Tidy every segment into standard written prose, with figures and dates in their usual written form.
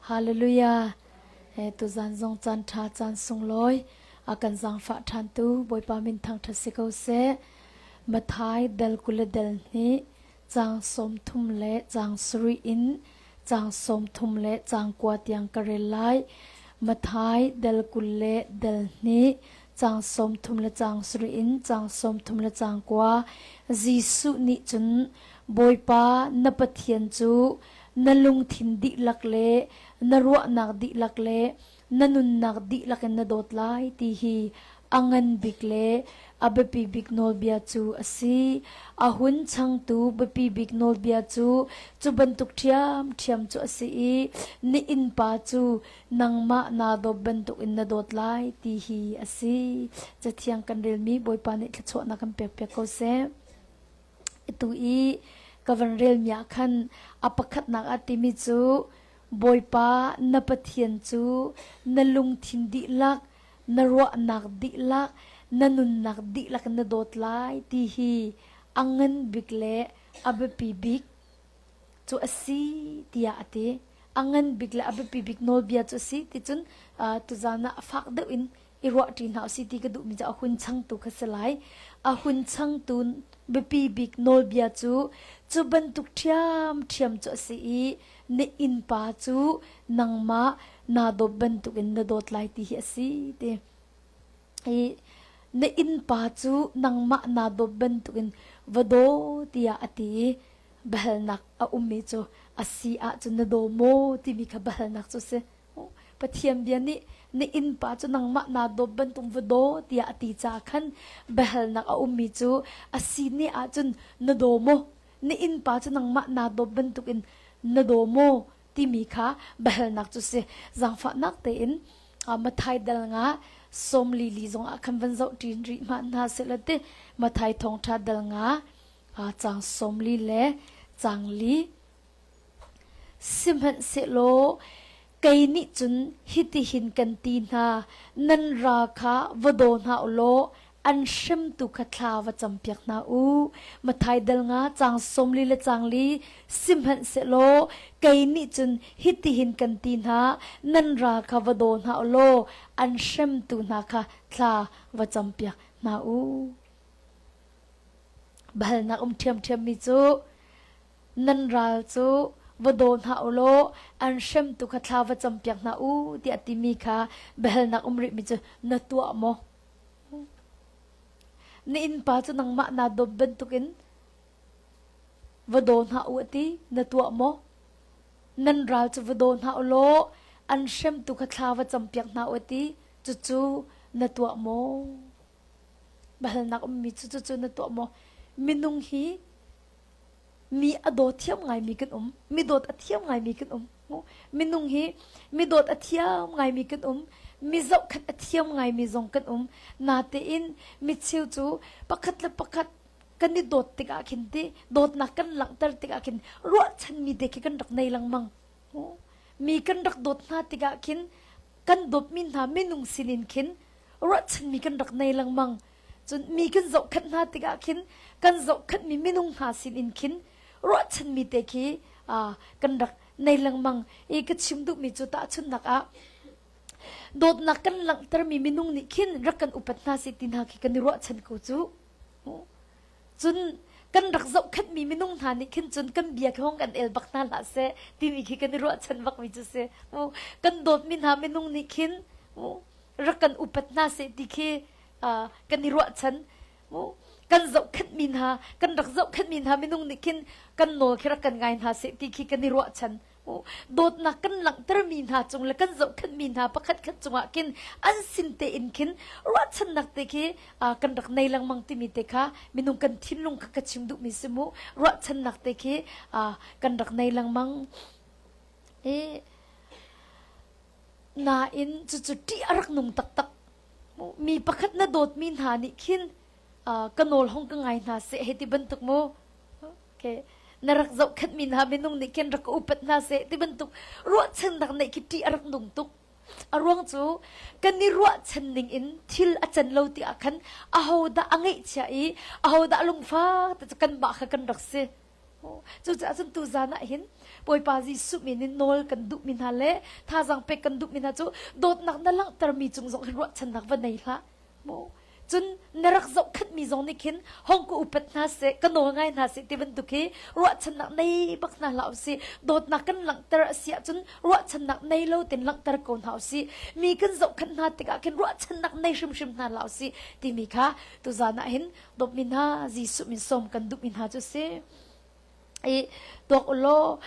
Hallelujah. E tuzan zong caan ṭha caan sunglawi a kan zaangfah ṭhantu Bawipa min thangṭhat si ko seh. Mathai dal 20 le dal hnih caang 30 le caang sarih in caang 30 le caang kua tiang ka rel lai. Mathai dal 20 le dal hnih caang 30 le caang sarih in caang 30 le caang kua Jesuh nih cun Bawipa na Pathian cu na lungthin dihlak le na ruahnak dihlak le na nunnak dihlak in na dawt lai ti hi a ngan bik le a biapi bik nawlbia cu a si. A hun changtu biapi bik nawlbia cu cu bantuk ṭhiamṭhiam cu a si i na innpa cu nangmah naa dawt bantukin na dawt lai ti hi a si. Cathiang kan relmi Bawipa nih thluachuahnak kan pekpiak ko seh. Atu i ka van relmi ah khan a pakhatnak ah timi cu Bawipa na Pathian cu na lungthin dihlak, na ruahnak dihlak, na nunnak dihlak in na dawt lai ti hi a ngan bik le a biapi bik cu a si tiah a ti. A ngan bik le a biapi bik nawlbia cu a si ti cun tuzaan ah fak deuh in i ruahṭi hna usih ti ka duhmi cu a hun changtu kha si lai. A hun changtu biapi bik nawlbia cu cu bantuk ṭhiamṭhiam cu a si i na innpa cu nangmah naa dawt bantukin na dawt lai ti hi a si ti. I na innpa cu nangmah naa dawt bantukin va daw tiah a ti i biahalnak a ummi cu a si ahcun na daw maw timi kha biahalnak cu a si. Pathian bia nih na innpa cu nangmah naa dawt bantuk va daw tiah a ti caah khan biahalnak a ummi cu a si ne ahcun na daw maw? Na innpa cu nangmah naa dawt bantukin na daw maw? timi kha biahalnak cu si. Zaangfahnak tein Mathai dal nga 44 li zong ah khan van zoh ṭin rih hmah hna sehlaw ti Mathai thawngṭha dal nga caang 40 le caang li Sihmanhsehlaw kei nih cun hitihin kan ti hna, nan ral kha va daw hna u law an hremtu kha thla va campiak hna u. Matthai dal nga caang 40 le caang li Sihmanhsehlaw kei nih cun hitihin kan ti hna, nan ral kha va daw hna u law an hremtu hna kha thla va campiak hna u. Balnak um ṭhiamṭhiammi cu nan ral cu va daw hna u law an hremtu kha thla va campiak hna u tiah timi kha biahalnak um rihmi cu na tuah maw? Na innpa cu nangmah naa dawt bantukin va daw hna u a ti na tuah maw? Nan ral cu va daw hna u law an hremtu kha thla va campiak hna u a ti cucu na tuah maw? Biahalnak ummi cu cucu na tuah maw? Minung hi mi a daw thiam ngaimi kan um mi dawt a thiam ngaimi kan um minung hi mi dawt a thiam ngaimi kan um mi zohkhat a thiam ngaimi zong kan um natein mi cheu cu pakhat le pakhat kan i dawt tikah khin ti dawtnak kan langhter tikah khin ruahchanmi te khi kan rak nei lengmang mi kan rak dawt hna tikah khin kan dawtmi hna minung sinin khin ruahchanmi kan rak nei lengmang Cun mi kan zohkhenh hna tikah khin kan zohkhenhmi minung hna sinin khin ruahchanmi te khi kan rak nei lengmang i ka chim duhmi cu tahchunhnak ah dawtnak kan langhtermi minung nih khin rak kan upat hna seh ti hna khi kan i ruahchan ko cu. Cun kan rak zohkhenhmi minung hna nih khin cun kan bia khi hong kan el bak hna hlah seh timi khi kan i ruahchan bakmi cu si. Kan dawtmi hna minung nih khin rak kan upat hna seh ti khi kan i ruahchan kan zohkhenhmi hna kan rak zohkhenhmi hna minung nih khin kan nawl khi rak kan ngai hna seh ti khi kan i ruahchan dawtnak kan langhtermi hna cung le kan zohkhenhmi hna pakhat khat cungah khin an sin tein khin ruahchannak te khi kan rak nei lengmang timi te kha minung kan thinlung kha ka chim duhmi si mu ruahchannak te khi kan rak nei lengmang i nain cucu ṭih a rak nung taktak mi pakhat na dawtmi hna nih khin ka nawl hong ka ngai hna seh hei ti bantuk mu okay na rak zohkhenhmi hna minung nih khin rak ka upat hna seh ti bantuk ruahchannak neih khi ṭih a rak nung tuk a ruang cu kan i ruahchan ning in thil a can lo ti ah khan ahodah a ngeihchia i ahodah lungfak te cu kanmah kha kan rak si Cucaah cun tuzan ah hin Bawipa Jesuh min in nawl kan duhmi hna le thazaang pek kan duhmi hna cu dawtnak na langhtermi cung zong hin ruahchannak va nei hlah. Mu. Cun na rak zohkhenhmi zong nih khin hong ka upat hna seh, ka nawl ngai hna seh ti bantuk hi ruahchannak nei bak hna hlah usih. Dawtnak kan langhter a si ahcun ruahchannak nei lo tin langhter ko hna usih. Mi kan zohkhenh hna tikah khin ruahchannak nei hrimhrim hna hlah usih timi kha tuzan ah hin dawtmi hna Jesuh min sawm kan duhmi hna cu si. I tuak ulaw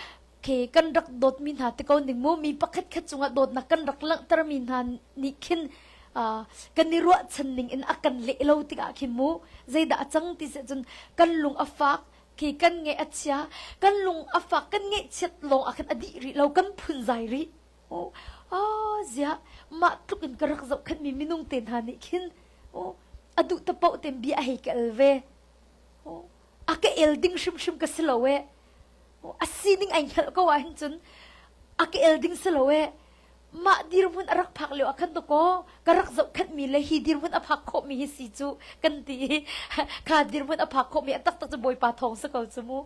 khi kan rak dawtmi hna te ko ning mu mi pakhat khat cungah dawtnak kan rak langhtermi hna nih khin kan i ruahchan ning in a kan leh lo tikah khin mu zeidah a cang ti seh cun kan lung a fak khi kan ngeih a chia kan lung a fak kan ngeihchiat lawng ah khin a dih rih lo kan phunzai rih oh oh ziah mah tluk in ka rak zohkhenhmi minung te hna nih khin oh a duh te paoh ten bia a hei ka el ve oh a ka el ding hrimhrim ka si lo eh a sining ai hngalh ko ahhin cun a ka el ding si lo eh mah dirhmun a rak phak lio ah khan dakaw ka rak zohkhenhmi le hi dirhmun a phak khawhmi hi si cu kan ti i kha dirhmun a phak khawhmi a taktak cu Bawipa thawng si ko cu mu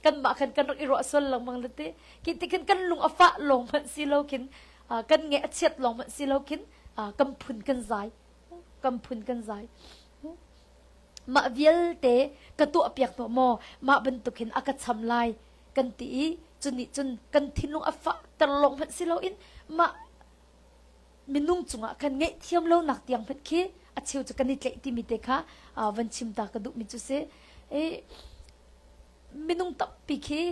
kanmah khan kan rak i ruah sual lengmang le ti khi ti khin kan lung a fah lawng hmanh si lo khin kan nge a chiat lawng hmanh si lo khin kan phun kan zai kan phun kan zai Mah vialte ka tuahpiak hnawh maw mah bantuk hin a ka cham lai kan ti i cu nih cun kan thinlung a fahter lawng hmanh si loin mah minung cungah khan ngaihthiam lonak tiang hmanh khi a cheu cu kan i tlaih timi te kha van chim ta ka duhmi cu si. I minung tampi khi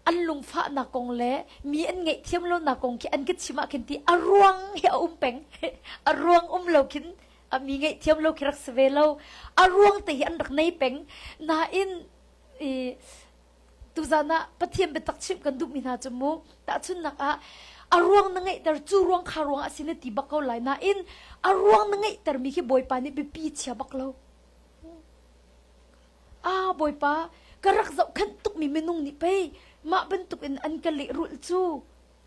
an lungfahnak kong le mi an ngaihthiam lonak kong khi an ka chim ah khin ti a ruang hi a um peng a ruang um lo khin a mi ngaihthiam lo khi rak si ve lo a ruang te hi an rak nei peng nain i tuzan ah Pathian biatak chimh kan duhmi hna cu mu tahchunnak ah a ruang na ngeihter cu ruang kha ruang ah si na ti bak ko lai nain a ruang na ngeihter mi khi Bawipa nih biapi chia bak lo ah Bawipa ka rak zohkhenh tukmi minung nih pei mah bantuk in an ka lehrulh cu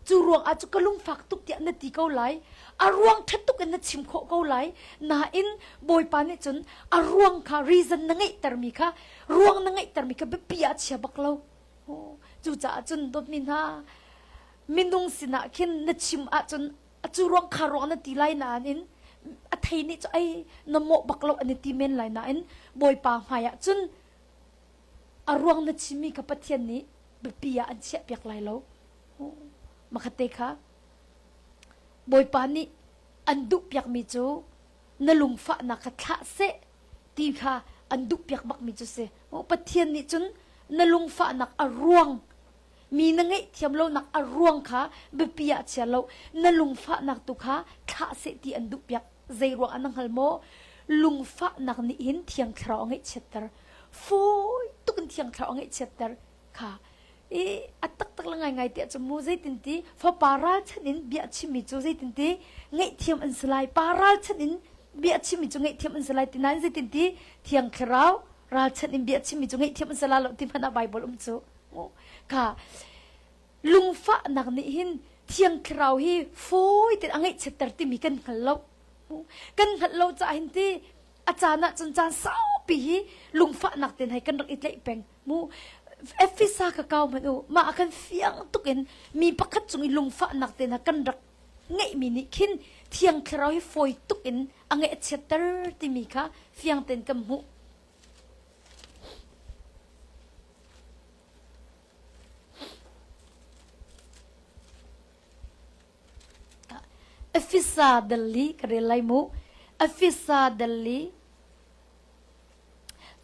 Cu ruangah cu ka lungfak tuk tiah na ti ko lai. A ruang ṭha tuk in na chim khawh ko lai. Nain Bawipa nih cun a ruang kha reason na ngeihtermi kha ruang na ngeihtermi kha biapi ah chia bak lo. Cucaah cun dawtmi hna minung sinah khin na chim ahcun a cu ruang kha ruang na ti lai nain a thei nih cu ei na mawh bak lo an i ti men lai nain Bawipa hmai ah cun a ruang na chimmi kha Pathian nih biapi ah an chiahpiak lai lo. Makhatte kha Bawipa nih an duhpiakmi cu na lungfahnak kha thlah seh ti kha an duhpiak bakmi cu si. Pathian nih cun na lungfahnak a ruang mi na ngaihthiam lonak a ruang kha biapi ah chia lo na lungfahnak tu kha thlah seh ti an duhpiak zei ruang ah na hngal maw lungfahnak nih hin thiang thlarau a ngaihchiatter fawi tuk in thiang thlarau a ngaihchiatter kha i a taktak le ngaingai tiah cu mu zeitin ti fapa ralchan in bia chimmi cu zeitin ti ngaihthiam an si lai pa ralchan in bia chimmi cu ngaihthiam an si lai ti nain zeitin ti thiang thlarau ralchan in bia chimmi cu ngaihthiam an si la lo ti hmanh ah Bible um cu kha lungfahnak nih hin thiang thlarau hi fawi tein a ngaihchiatter timi kan hngal lo kan hngalh lo caah hin ti a caan ah cun caan saupi hi lungfahnak ten hei kan rak i tlaih peng mu Efesa ka kau hmanh u mah ah khan fiang tuk in mi pakhat cung i lungfahnak te hna kan rak ngeihmi nih khin thiang thlarau hi fawi tuk in a ngaih a chiatter timi kha fiang tein kan hmuh Efesa dal li ka rel lai mu Efesa dal li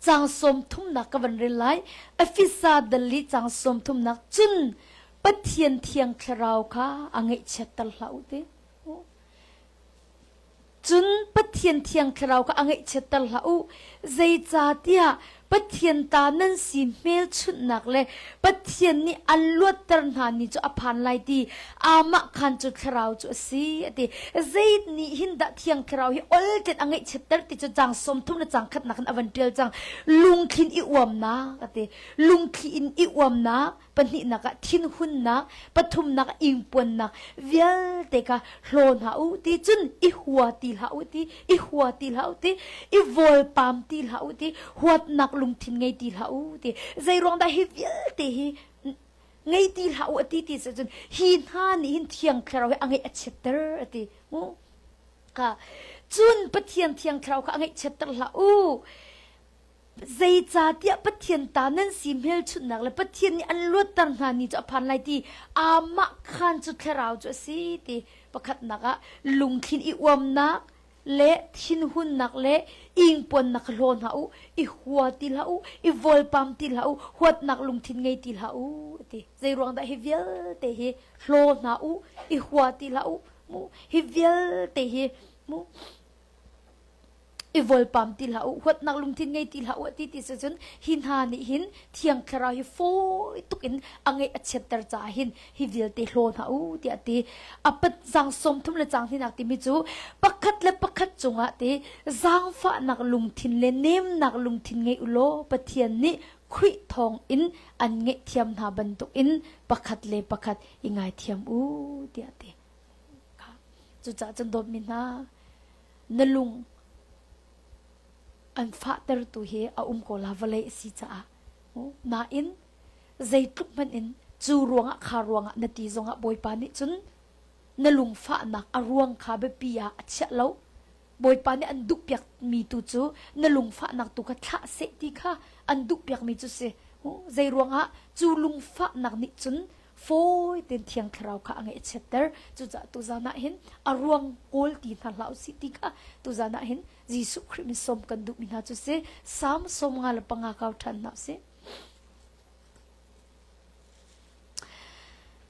Caang sawm thumnak ka van rel lai. Efesa dal li caang sawm thumnak cun Pathian thiang thlarau kha a ngaihchiatter hlah u ti. Cun Pathian thiang thlarau kha a ngaihchiatter hlah u. Zeicahtiah Pathian ta nan si hmelchunhnak le Pathian nih an luatter hna ni cu a phan lai ti amah khan cu thlarau cu a si a ti. Zei nih hin dah thiang thlarau hi ol tein a ngaihchiatter ti cu caang 30 le caang khatnak in a van ṭial cang. Lungthlin i uamnak a ti. Lungthli in i uamnak pahnihnak ah thinhunnak, pathumnak ah ingpuannak vialte kha hlaw hna u ti cun i hua ti hlah u ti i hua ti hlah u ti i vawlpam ti hlah u ti huatnak lungthin ngei ti hlah u ti zei ruang dah hi vialte hi? Ngei ti hlah u a ti ti cun hi hna nih hin thiang thlarau hi a ngeih a chiatter a ti. Mu ka cun Pathian thiang thlarau kha a ngeih chiatter hlah u. Zeicahtiah Pathian ta nan si hmelchunhnak le Pathian nih an luatter hna ni cu a phan lai ti amah khan cu thlarau cu a si ti pakhatnak ah lungthlin i uamnak le thinhunnak le ingpuannak kha hlaw hna u, i hua ti hlah u, i vawlpam ti hlah u, huatnak lungthin ngei ti hlah u ti. Zei ruang dah hi vialte hi hlaw hna u, i hua ti hlah u, mu hi vialte hi mu i vawlpam ti hlah u, huatnak lungthin ngei ti hlah u ti ti si cun hi hna nih hin thiang thlarau hi fawi tuk in a ngeih a chiatter caah hin hi vialte hlaw hna u tiah ti a pat zang 30 le cang hninak timi cu pakhat le pakhat cungah ti zaangfahnak lungthin le nemnak lungthin ngei u law Pathian nih Khrih thawng in an ngaihthiam hna bantuk in pakhat le pakhat i ngaithiam u tiah ti cucaah cun dawtmi hna na lung an fahtertu hi a um ko la vawlei a si caah nain zeitluk hmanh in cu ruangah kha ruangah na ti zongah Bawipa nih cun na lungfahnak a ruang kha biapi ah a chiah lo Bawipa nih an duhpiakmi tu cu na lungfahnak tu kha thlah seh ti kha an duhpiakmi cu si zei ruangah cu lungfahnak nih cun fawi tein thiang thlarau kha a ngaihchiatter cucaah tuzan ah hin a ruang kawl ti hna hlah usih ti kha tuzan ah hin Jesuh Khrih min sawm kan duhmi hna cu si Salm 55 kau ṭhan hna usih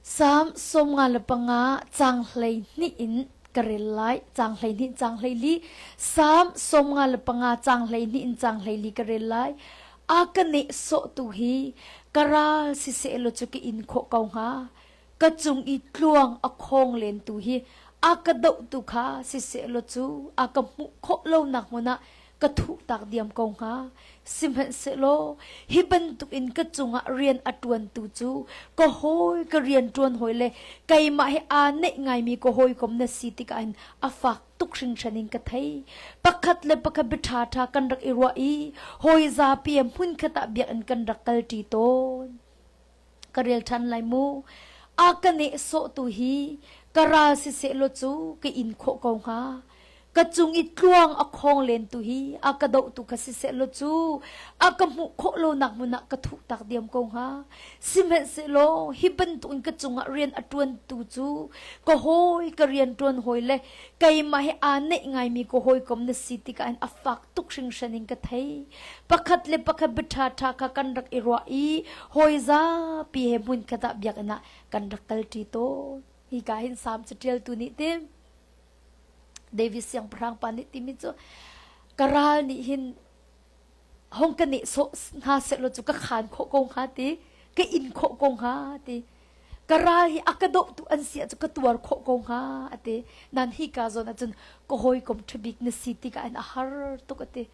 Salm 55 caang 12 in ka rel lai. Caang 12 caang 14. Salm 55 caang 12 in caang 14 ka rel lai. A ka nehsawhtu hi ka ral siseh law cu ka in khawh ko hnga. Ka cung i tluang a khawng lentu hi a ka dohtu kha siseh law cu a ka hmuh khawh lonak hmun ah ka thuhtak diam ko hnga. Sihmanhsehlaw hi bantukin ka cungah rian a ṭuantu cu ka hawi ka rian ṭuan hawi le keimah he aa neih ngaimi ka hawikom na si tikah hin a fak tuk hringhran in ka thei. Pakhat le pakhat bia ṭhaṭha kan rak i ruah i hawi zapi he hmunkhat ah biakinn kan rak kalṭi tawn. Ka rel ṭhan lai mu. A ka nehsawhtu hi ka ral siseh law cu ka in khawh ko hnga. Ka cung i tluang a khawng lentu hi a ka dohtu kha siseh law cu a ka hmuh khawh lonak hmun ah ka thuh tak diam ko hnga. Sihmanhsehlaw hi bantukin ka cungah rian a ṭuantu cu ka hawi ka rian ṭuan hawi le keimah he aa neih ngaimi ka hawikom na si tikah hin a fak tuk hringhran in ka thei. Pakhat le pakhat bia ṭhaṭha kha kan rak i ruah i hawi zapi he hmunkhat ah biakinn ah kan rak kalṭi tawn. Hika hin Salm caṭialtu nih ti David siangpahrang pa nih timi cu ka ral nih hin hong ka nehsawh hna sehlaw cu ka khaan khawh ko hnga ti ka in khawh ko hnga ti ka ral hi a ka dohtu an si ahcun ka tuar khawh ko hnga a ti nan hi ka zawn ahcun ka hawikom ṭhabik na si tikah hin a har tuk a ti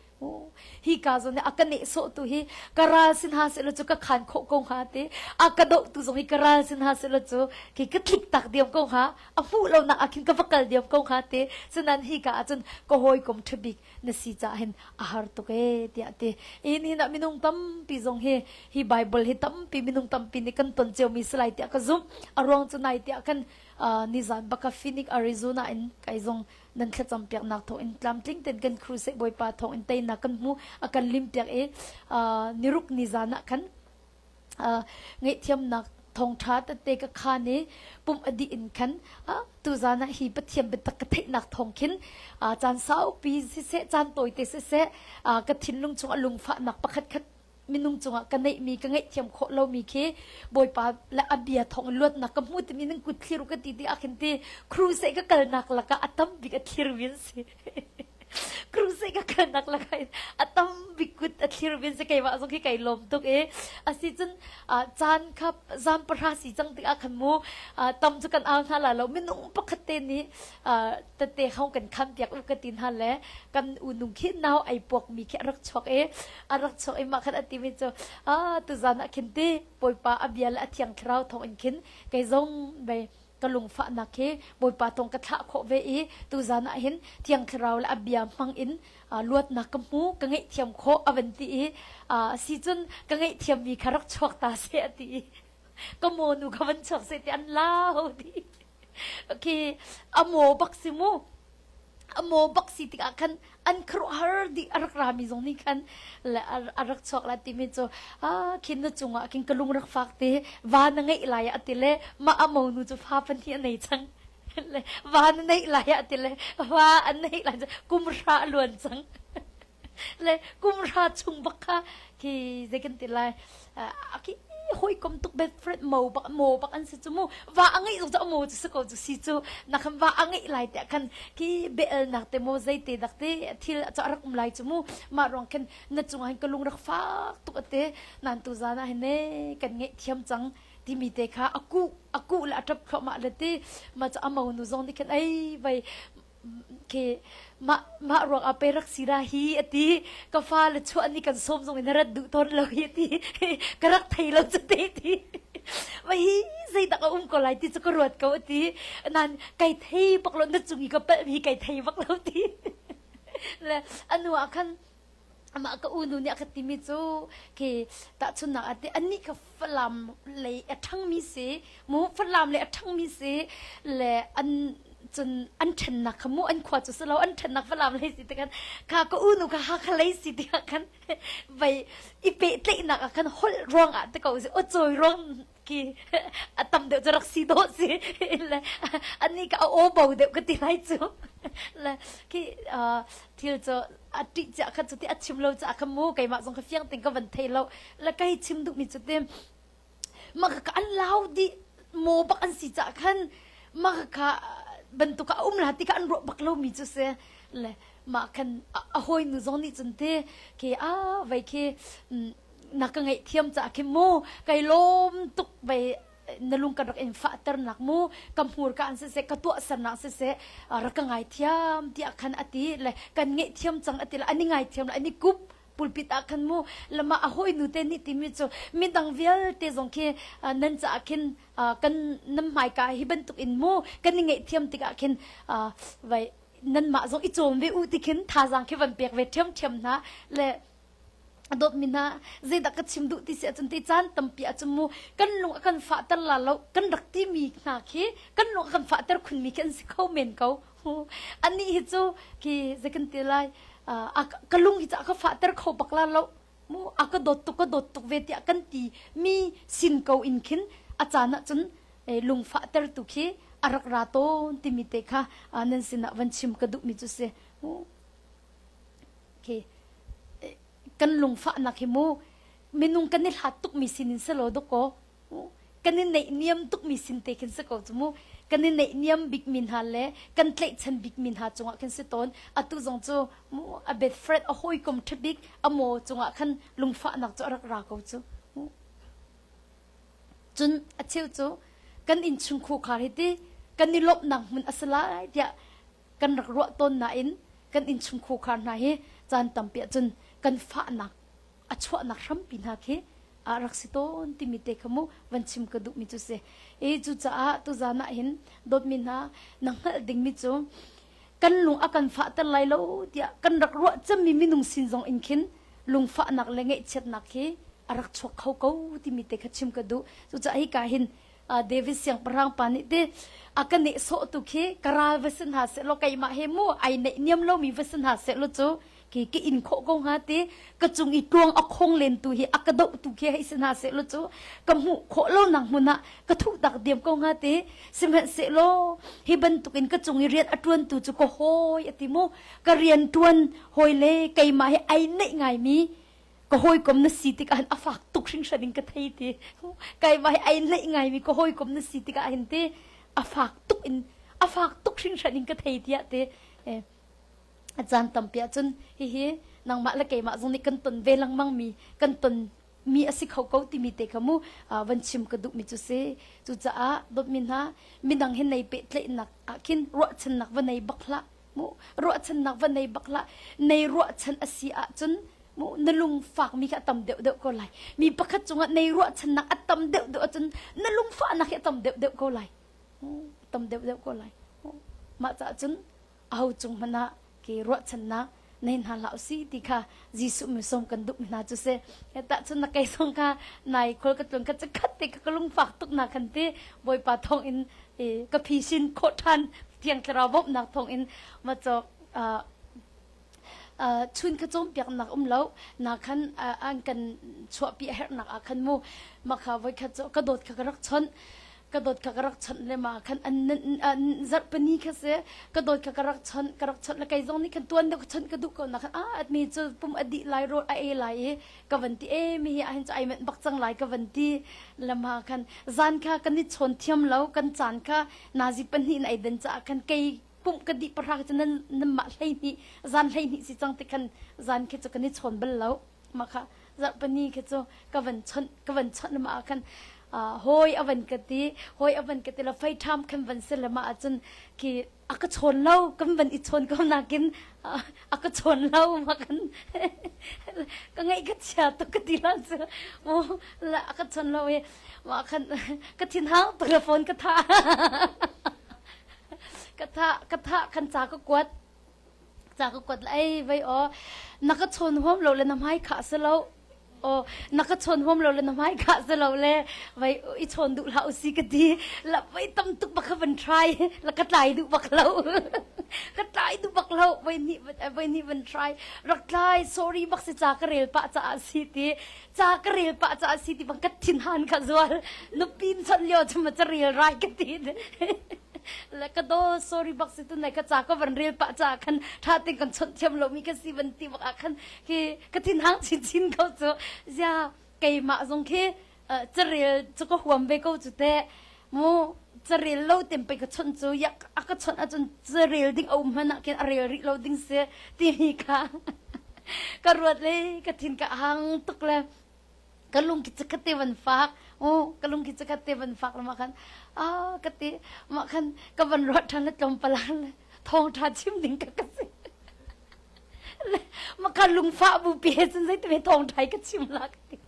hi ka zawn a ka nehsawhtu hi ka ral sin ha sehlaw cu ka khaan khawh ko hnga ti a ka dohtu zong hi ka ral sin ha sehlaw cu khi ka tlik tak diam ko hnga a hmuh lonak ah khin ka va kal diam ko hnga ti cunan hi ka ahcun ka hawikom ṭhabik na si caah hin a har tuk ee tiah ti in hin ah minung tampi zong hi hi Bible hi tampi minung tampi nih kan ton ciomi si lai tiah ka zumh a ruang cu nai tiah khan nizan baka Phoenix Arizona in kai zong nan thlacam piaknak thawng in tlamtling ten kan crusade bawipa thawng in teinak kan hmu a kan lim piak i niruk nizan ah khan ngaihthiamnak thawngṭha tete ka khan i pumh a dih in khan tuzan ah hi Pathian biatak ka theihnak thawng khin caan saupi siseh caan tawite siseh ka thinlung chung a lungfahnak pakhat khat minung cungah ka neihmi ka ngaihthiam khawh lomi khi Bawipa le a bia thawng in luatnak ka hmu timi nan kut thlir ka ti ti ah khin ti crusade ka kalnak lakah a tam bik a thlir mi an si crusade ka kalnak lakah in a tam bik kut a thlir mi an si keimah zong khi kai lawm tuk i asi cun caan kha zan pahra si cang tikah khan mu tam cu kan au hna la lo minung pakhat te nih tete hong kan kham piak u ka ti hna le kan unung khi nau ai puak mi khi a rak chuak i a rak chuak i mah khan a timi cu ah tuzan ah khin ti Bawipa a bia le a thiang thlarau thawng in khin kei zong bei ka lungfahnak hi Bawipa thawng ka thlah khawh ve i tuzan ah hin thiang thlarau le a bia hmang in luatnak ka hmu ka ngaihthiam khawh a van ti i si cun ka ngaihthiam mi kha rak chuak ta seh a ti i. Ka maw nu ka van chuak seh ti an lau di. Khi a maw bak si mu. A maw bak si tikah khan an khuaruahhar dih a rak rami zong nih khan le a rak chuak la timi cu ah khin na cungah khin ka lung rak fak te va na ngeih lai ah ti le mah a mo nu cu fa pahnih a nei cang le va na neih lai ah ti le va an neih lai kum hra a luan cang le kum hra chung bak kha khi zei kan ti lai khi hawikom tuk best friend mo bak mo bak an si cu mu va a ngeih zong cu mo cu si ko cu si cu na khan va a ngeih lai te khan khi bel nak te mo zei te dak te thil cu a rak um lai cu mu mah ruang khan na cungah hin ka lung rak fak tuk ate nan tu zan ah hin ne kan ngeih thiam cang timi te kha a kuh a kuh le a ṭap thluahmah le ti mah cu a mo nu zong nih khan ei vai khi mah mah ruang ah pe rak si ra hi ati ka fa le chuah ni kan sawm zong in rat duh tawn lo hi ati ka rak thei lo cu te ti va hi zeidak a um ko lai ti cu ka ruat ko ati nan kai thei bak lo na cung i ka palh mi kai thei bak lo ti le anu ah khan amah ka unu nih a ka timi cu khi tahchunhnak ah ti anih kha Falam lei a ṭhangmi si mu Falam lei a ṭhangmi si le an cun an ṭhennak kha mu an khua cu si lo an ṭhennak Falam lei si tikhan kha ka unu kha Hakha lei si tikah khan vai i pehtlaihnak ah khan holh ruang ah te ko si aw cawi ruang khi a tam deuh cu rak si dawh si le ani ka a aw bo deuh ka ti lai cu le khi thil cu a ṭih cia kha cu ti a chim lo caah kha mu keimah zong kha fiang ting ka van thei lo le kai chim duhmi cu ti mah ka an lau dih maw bak an si caah khan mah ka bantuk a um la ti kha an ruah bak lomi cu si le mah khan a hawi nu zong nih cun ti khi a vei khi na ka ngaihthiam caah khin mu kai lawm tuk vei na lung kan rak in fahter nak mu ka hmurka an siseh ka tuahsernak siseh rak ka ngaithiam tiah khan ati le kan ngaihthiam cang ati le ani ngaithiam le ani kup pulpit ah khan mu lama a hawi nu te nih timi cu midang vialte zong khi nan caah khin kan nan hmaika hi bantuk in mu kan i ngaihthiam tikah khin vai nanmah zong i cawm ve u ti khin thazaang khi van pek ve ṭhiamṭhiam hna le a dawtmi hna zeidah ka chim duh ti si ahcun ti caan tampi ahcun mu kan lung a kan fahter la lo kan rak timi hna khi kan lung a kan fahter khunmi khi an si kho men ko anih hi cu khi zei kan ti lai ka lung hi cu a ka fahter kho bak la lo mu a ka dawt tuk ka dawt tuk ve tiah kan ti mi sin ko in khin a caan ahcun lung fahter tu khi a rak ra tawn timi te kha nan sinah van chim ka duhmi cu si Okay. Kan lungfahnak hi mu minung kan i hlat tukmi sin in si lo dawkaw kan i neihniam tukmi sin te khin si ko cu mu kan i neihniam bikmi hna le kan tlaihchan bikmi hna cungah khin si tawn atu zong cu mu a best friend a hawikom ṭha bik a maw cungah khan lungfahnak cu a rak ra ko cu cun a cheu cu kan innchung khukhar hi ti kan i lawmhnak hmun a si lai tiah kan rak ruah tawn nain kan innchung khukhar hna hi caan tampi ahcun kan fahnak a chuahnak hrampi hna khi a rak si tawn timi te kha mu van chim ka duhmi cu si. I cucaah tuzan ah hin dawtmi hna na hngalh dingmi cu kan lung a kan fahter lai lo tiah kan rak ruah cemmi minung sin zong in khin lungfahnak le ngaihchiatnak hi a rak chuak kho ko timi te kha chim ka duh. Cucaah hika hin David siangpahrang pa nih ti a ka nehsawh tu khi ka ral va si hna seh law keimah he mu ai neih niam lomi va si hna seh law cu khi ka in khawh ko hnga ti ka cung i tluang a khong len tu hi a ka doh tu khi hei si hna seh law cu ka hmuh khawh lo nak hmun ah ka thuh tak diam ko hnga ti sihmanhsehlaw hi bantuk in ka cung i rian a tuan tu cu ka hawi a ti mu ka rian tuan hawi le keimah he ai neih ngaimi ka hawikom na si tikah hin a fak tuk hringhran in ka thei ti keimah hi ai hleih ngaimi ka hawikom na si tikah hin ti a fak tuk in a fak tuk hringhran in ka thei tiah ti a caan tampi ahcun hihi nangmah le keimah zong nih kan ton ve lengmang mi kan ton mi a si kho ko timi te kha mu van chim ka duhmi cu si cucaah dawtmi hna midang hi nei pehtlaihnak ah khin ruahchannak va nei bak hlah mu ruahchannak va nei bak hlah nei ruahchan a si ahcun mu na lungfak mi kha a tam deuh deuh ko lai mi pakhat cungah nei ruahchannak a tam deuh deuh ahcun na lungfahnak hi a tam deuh deuh ko lai tam deuh deuh ko lai mah caah cun aho cung hmanh ah ke ruahchannak. Nei hna hlah usih ti kha Jesuh misawm kan duh hna cu si. Tahchun na kei zong kha nai khual ka tlung kha cakhat te ka lungfak tuk na khan ti Bawipa thawng in ka phisin khawh ṭhan Thiang Thlarau bawmhnak thawng in ma cawk chun kha cawnpiaknak um lo na khan an kan chuahpi a herhnak ah khan mu makha voikhat cu ka dawt kha ka rak chawnh ka dawt kha ka rak chawnh le ma khan an zarhpini kha si ka dawt kha ka rak chawnh ka rak chawnh le kei zong nih khan tuan deuh ka chawnh ka duh ko na khan ah mi cu pum a dih lai rawl a ei lai i ka van ti e mi hi ahhin cu ai manh bak cang lai ka van ti lama khan zan kha kan i chawn thiam lo kan caan kha nazi pahnih in ai den caah khan kei pumh ka dih pahra cu nan nan mah 12 zan 12 si cang ti khan zan khi cu kan i chawn bal lo mah kha zarhpini khi cu ka van chawnh ka van chawnh ma ah khan hawi a van ka ti hawi a van ka ti la fei ṭham khan van si le ma ahcun khi a ka chawn lo kan van i chawn ko nakin a ka chawn lo ma kan ka ngaih ka chia tuk ka ti la cu mu la a ka chawn lo i ma khan ka thin hang tuk la phone ka tha Ka thah ka thah khan ca ka kuat. Ca ka kuat lai vei aw na ka chawn huam lo le na hmai khah si lo. Aw na ka chawn huam lo le na hmai khah si lo le vei i chawn duh hlah usi ka ti. La vei tam tuk bak kha van try la ka tlai duh bak lo. Ka tlai duh bak lo voi hnih voi hnih van try rak tlai sorry bak si ca ka rel pah caah si ti ca ka rel pah caah si ti bang ka thinhan kha zual nupi chawnh lio cu ma carel rai ka ti le ka do sorry bak si tu nai ka ca ka van rel pah ca khan tha ten kan chawnh thiam lo mi ka si van ti bak ah khan khi ka thin hang chin chin ko cu zia keimah zong khi carel cu ka huam ve ko cu te mu carel lo tem pe ka chawnh cu yak a ka chawnh ahcun carel ding a um hmanh ah khin a rel rih lo ding si timi kha ka ruat le ka thin ka hang tuk le ka lung ki chakhat te van fak u ka lung ki chakhat te van fak ma khan a ka ti ma khan ka van ruat than le tlawm palan le thawng tha chim ding ka ka si ma khan lungfah bu pi he cun zei te thawng thai ka chim la ka ti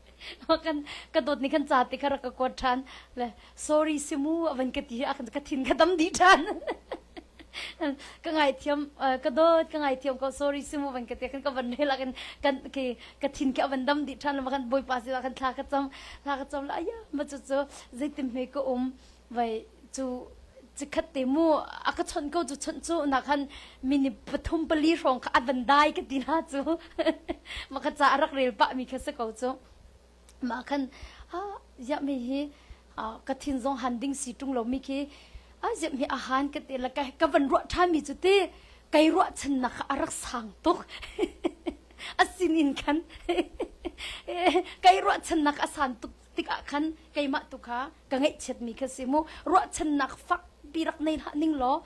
ma kan ka dawt ni khan ca te kha rak ka kuat than le sorry simu avan ka ti a kan ka thin ka dam di than ka ngaithiam ka dawt ka ngaithiam ko sorry simu van ka ti kan ka van rel kan kan ke ka thin ke avan dam di than ma kan boipa si kan thla ka cam thla ka cam la aya ma chu chu zeitin hme ka um vai cu chikhat te mu a ka chawnh ko cu chawnh cu na khan mini pathum pali hrawng kha a van dai ka ti na cu ma kha ca a rak rel pah mi kha si ko cu ma khan a ziah mi hi ka thin zong han ding si tung lo mi khi a ziah mi a han ka ti la ka ka van ruah tha mi cu ti kai ruah chan na kha a rak sang tuk a sin in khan kai ruah chan nak a san tuk tikah khan keimah tu kha ka ngaihchiatmi kha si mu ruahchannak fak pi rak nei hlah ning law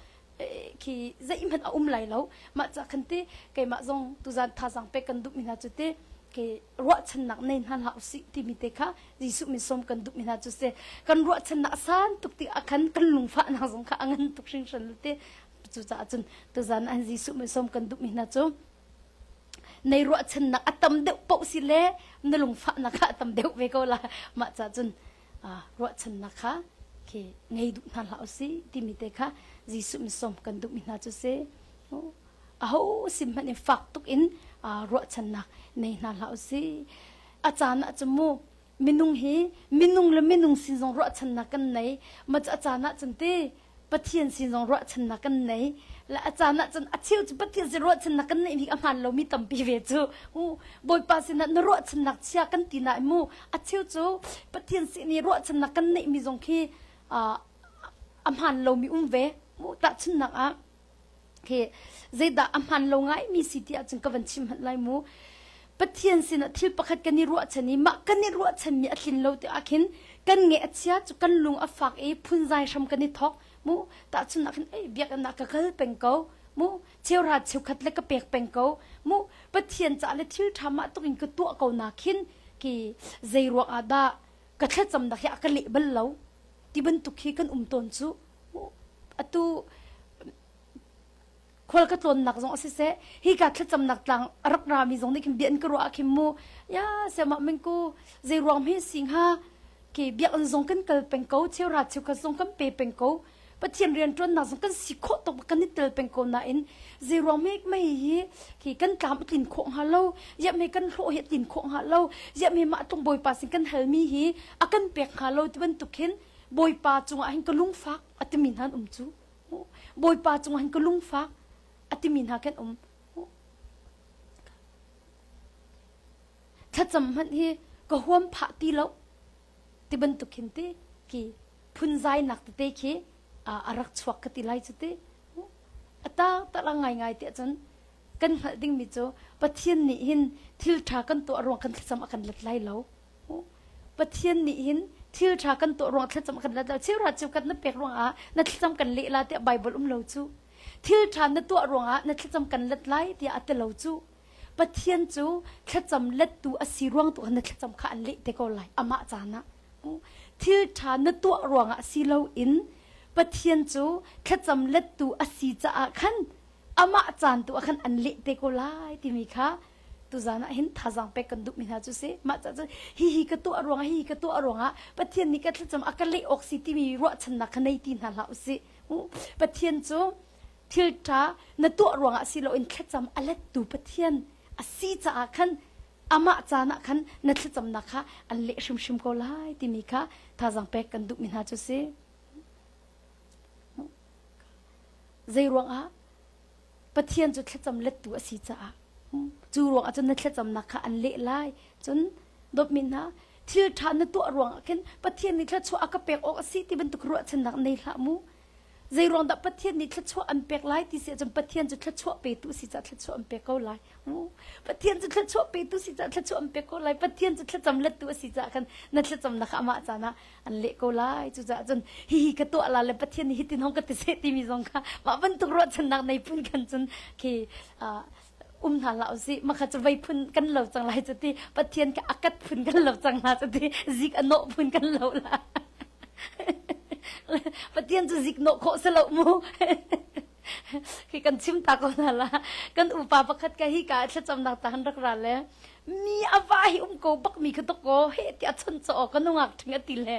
khi zeihmanh a um lai lo mah ca khan ti keimah zong tuzan thazang pek kan duhmi hna cu ti ke ruahchannak nei hna hlah usih timi te kha Jesuh min sawm kan duhmi hna cu si kan ruahchannak a san tuk ti ah khan kan lungfahnak zong kha a ngan tuk hringhran te cucaah cun tuzan an Jesuh min sawm kan duhmi hna cu Nei ruahchannak a tam deuh paoh si le na lungfahnak kha a tam deuh ve ko la. Mah ca cun ruahchannak kha khi ngei duh hna hlah usih timi te kha Jesuh min sawm kan duhmi hna cu si. Aho sim hmanh in fak tuk in ruahchannak nei hna hlah usih. A caan ah cun mu minung hi minung le minung sin zong ruahchannak kan nei. Mah cu a caan ah cun ti Pathian sin zong ruahchannak kan nei. Le a caan ah cun a cheu cu Pathian sin ruahchannak kan neih bik a hmaan lomi tampi ve cu. U Bawipa sinah na ruahchannak chia kan ti nain mu a cheu cu Pathian sin i ruahchannak kan neihmi zong khi a hmaan lomi um ve. Mu tahchunhnak ah khi zeidah a hmaan lo ngaimi si ti ahcun ka van chim hmanh lai mu. Pathian sinah thil pakhat kan i ruahchan i mah kan i ruahchanmi a tlin lo ti ahkhin kan ngeih a chia cu kan lung a fak i phunzai hram kan i thawk mu tahchun ah khin ei biakinn ah ka kal peng ko mu cheuhra cheukhat le ka pek peng ko mu Pathian caah le thil ṭha mah tuk in ka tuah ko na khin ki zei ruang ah dah ka thlacamnak hi a ka leh bal lo ti bantuk hi kan um tawn cu atu khual ka tlawnnak zong a siseh hika thlacamnak tlang a rak rami zong nih khin bia an ka ruah ah khin mu ya siamah mingku zei ruang hme si hnga ke biakinn zong kan kal peng ko cheuhra cheukhat zong kan pe peng ko. Pathian rianṭuannak zong kan si khawh tuk kan i tel peng ko nain zei ruang hme mei hi khi kan tlam a tlin khawh hnga lo ziah hme kan hlawh hi a tlin khawh hnga lo ziah hme mah tlung Bawipa sin kan halmi hi a kan pek hnga lo ti bantuk hin Bawipa cungah hin ka lungfak a timi hna an um cu Bawipa cungah hin ka lungfak a timi hna kan um thlacam hmanh hi ka huam phah ti lo ti bantuk hin ti ki phunzainak tete khi a rak chuak ka ti lai cu ti a tak tak ngaingai ti ahcun kan hngalh dingmi cu Pathian nih hin thil ṭha kan tuah ruang kan thlacam a kan let lai lo Pathian nih hin thil ṭha kan tuah ruang thlacam a kan let lo cheuhra cheukhat na pek ruangah na thlacam kan leh la tiah Bible um lo cu thil ṭha na tuah ruangah na thlacam kan let lai tiah a ti lo cu Pathian cu thlacam lettu a si ruang tu khan na thlacam kha an leh te ko lai amah caan ah thil ṭha na tuah ruangah si loin Pathian cu thlacam lettu a si caah khan amah caan tu ah khan an leh te ko lai timi kha tuzan ah hin thazaang pek kan duhmi hna cu si mah caah cun hihi ka tuah ruangah hihi ka tuah ruangah Pathian nih ka thlacam a ka leh awk si timi ruahchannak kha nei ti hna hlah usih Pathian cu thil ṭha na tuah ruangah si loin thlacam a lettu Pathian a si caah khan amah caan ah khan na thlacamnak kha an leh hrimhrim ko lai timi kha thazaang pek kan duhmi hna cu si. Zei ruangah Pathian cu thlacam lettu a si caah cu ruangah cun na thlacamnak kha an leh lai. Cun dawtmi hna thil ṭha na tuah ruangah khin Pathian nih thluachuah a ka pek awk a si ti bantuk ruahchannak nei hlah mu. Zei ruang dah Pathian nih thluachuah an pek lai ti si ahcun Pathian cu thluachuah petu si caah thluachuah an pek ko lai. Pathian cu thluachuah petu si caah thluachuah an pek ko lai. Pathian cu thlacam lettu a si caah khan na thlacamnak kha amah caan ah an leh ko lai. Cucaah cun hihi ka tuah la le Pathian nih hitin hong ka ti seh timi zong kha mah bantuk ruahchannak nei phun khan cun khi um hna hlah usih. Makha cu vei phun kan lo cang lai cu ti Pathian kha a kat phun kan lo cang hna cu ti zik a nawh phun kan lo la. Pathian cu zik nawh khawh si lo mu. Khi kan chim ta ko hna la. Kan upa pakhat ka hi ka thlacamnak ta han rak ra le mi a va hi um ko bak mi kha tok ko he ti a chon cho ka nungak thing a ti le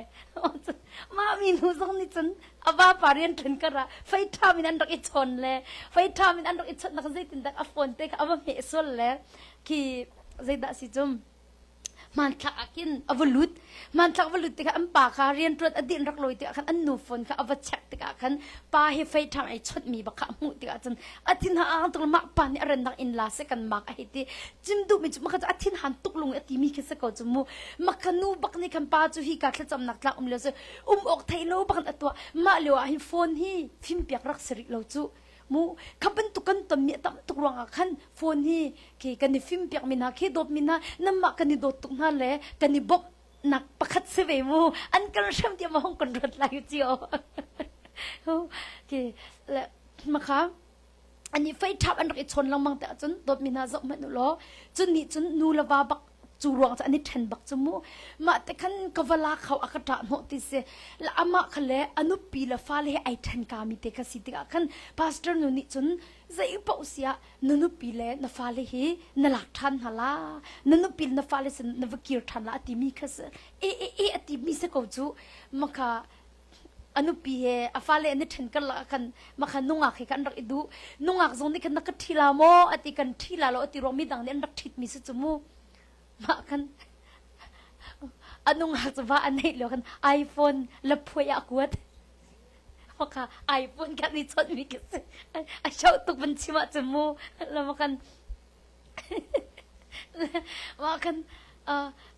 ma mi nu zong nih cun a va pa rian ṭhen kar ah fei ṭha min an rak i chawn le fei ṭha min an rak i chawnh nak zeitin dak a phone te kha a va hmeh sual le khi zeidah si cum hmanthlak ah khin a va lut hmanthlak va lut tikah an pa kha rianṭuan a din rak lawi tikah khan an nu phone kha a va check tikah khan pa hi fei ṭhang ei chawnh bak kha a hmuh tikah cun a thin ha tuk mah pa nih a rennak in la se kan mak a hei ti cim duhmi cu maka cu a thin han tuk lung a timi khi se ko cu mu maka nu bak nih khan pa cu hi ka thlacamnak tlak um lio cu um awk thei lo bak a tuah mah lio ah hin phone hi fim piak rak si rih lo cu mu kha bantuk kan tonmi a tam tuk ruangah khan phone hi khi kan i fim piak mi hna khi dawt mi hna namah kan i dawt tuk hna le kan i bawmh nak pakhat si ve mu an kan hrem tiah ma hong kan ruat lai cio khi le makha ani fei thap an rak i chawn lengmang te ahcun dawtmi hna zoh hmanh u law cun nih cun nu le va bak cu ruang cu an i ṭhen bak cu mu mah te khan ka va la kho a ka ṭah hnawh ti si la amah kha le a nupi le fale he ai ṭhen ka mi te kha si tikah khan pastor nu nih cun zei paoh siah na nupi le na fale hi na lak ṭhan hna la na nupi le na fale sin na va kir ṭhan la a timi kha si e e e a timi si ko cu maka a nupi he a fale an i ṭhen karlak ah khan makha nungak he khan an rak i duh nungak zong nih khan na ka ṭhi la maw a ti kan ṭhi la lo a ti ruang midang nih an rak ṭhitmi si cu mu mah khan a nungak cu va a neih lio khan iPhone laphuai ah a kuat makha iPhone kan i chawnhmi khi si a shoh tuk van chim ah cun mu la khan Mah khan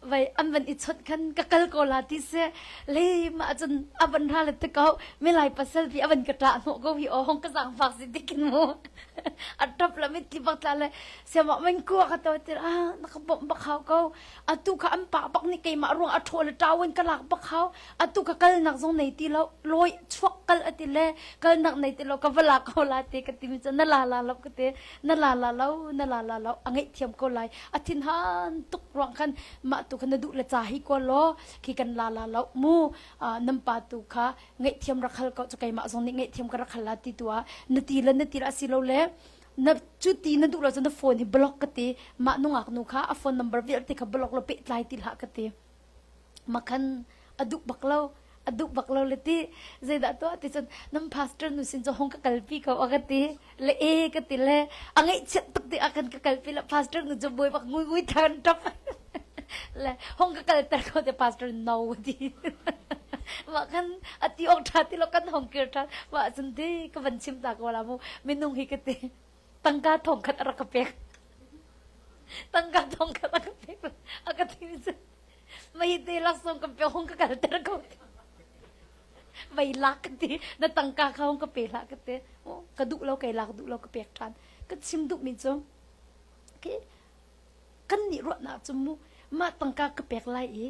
vai an van i chawnh khan ka kal ko la ti si le mah cun a van ra le te ko milai pasal pi a van ka ṭah hnawh ko hi aw hong ka zaangfak si tikin mu a ṭap la mitthli bak tla le siamah man kua ka to ti ah na ka bawmh bak hau ko atu kha an pa bak nih keimah ruang a ṭhaw le ṭau in ka lak bak hau atu ka kalnak zong nei ti lo lawi chuak kal ati le kalnak nei ti lo ka va la ko la ti ka ti mi cu na la la lo ka ti na la la lo na la la lo a ngaihthiam ko lai a thin han tuk ruang khan mah tu kha na duh le ca hi ko law khi kan la la lo mu nam pa tu kha ngaihthiam rak hal ko cu keimah zong nih ngaihthiam ka rak hal la ti tu ah na ti le na ti la si lo le na cu ti na duh lo cu na phone hi block ka ti mah nungak nu kha a phone number vialte kha block lo pehtlai ti hlah ka ti makhan a duh bak lo. A duh bak lo le ti zeidah tuah ti cun nan pastor nu sin cu hong ka kalpi ko a ka ti le e ka ti le a ngaihchiat tuk ti ah khan ka kalpi le pastor nu cu buai bak ngui ngui than ṭap le hong ka kalter ko te pastor no ti mah khan a ti awk ṭha ti lo kan hong kir ṭhan mah cun ti ka van chim ta ko la mu minung hi ka ti tangka thong khat a rak ka pek tangka thong khat a ka pek a ka ti cu mei te laksawng ka pe hong ka kalter ko vei lak ka ti na tangka kha hong ka pe hlah ka ti ka duh lo kei lak duh lo ka pek ṭhan ka chim duhmi cu kan nih ruahnak cu mu mah tangka ka pek lai i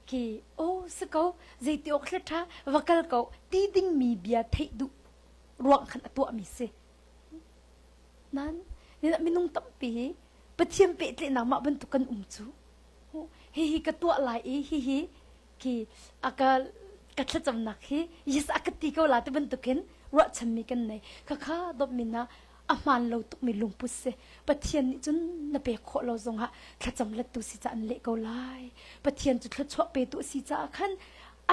khi o si ko zeiti awk thil ṭha va kal ko ti dingmi bia theih duh ruang khan a tuahmi si nan minung tampi hi Pathian pehtlaihnak mah bantuk kan um cu hihi ka tuah lai i hihi khi a ka ka thlacamnak hi yes a ka ti ko la ti bantukin ruahchanmi kan nei khakha dawtmi na a hmaan lo tukmi lungput si Pathian nih cun na pek khawh lo zongah thlacam lettu si ca an leh ko lai Pathian cu thluachuah petu a si caah khan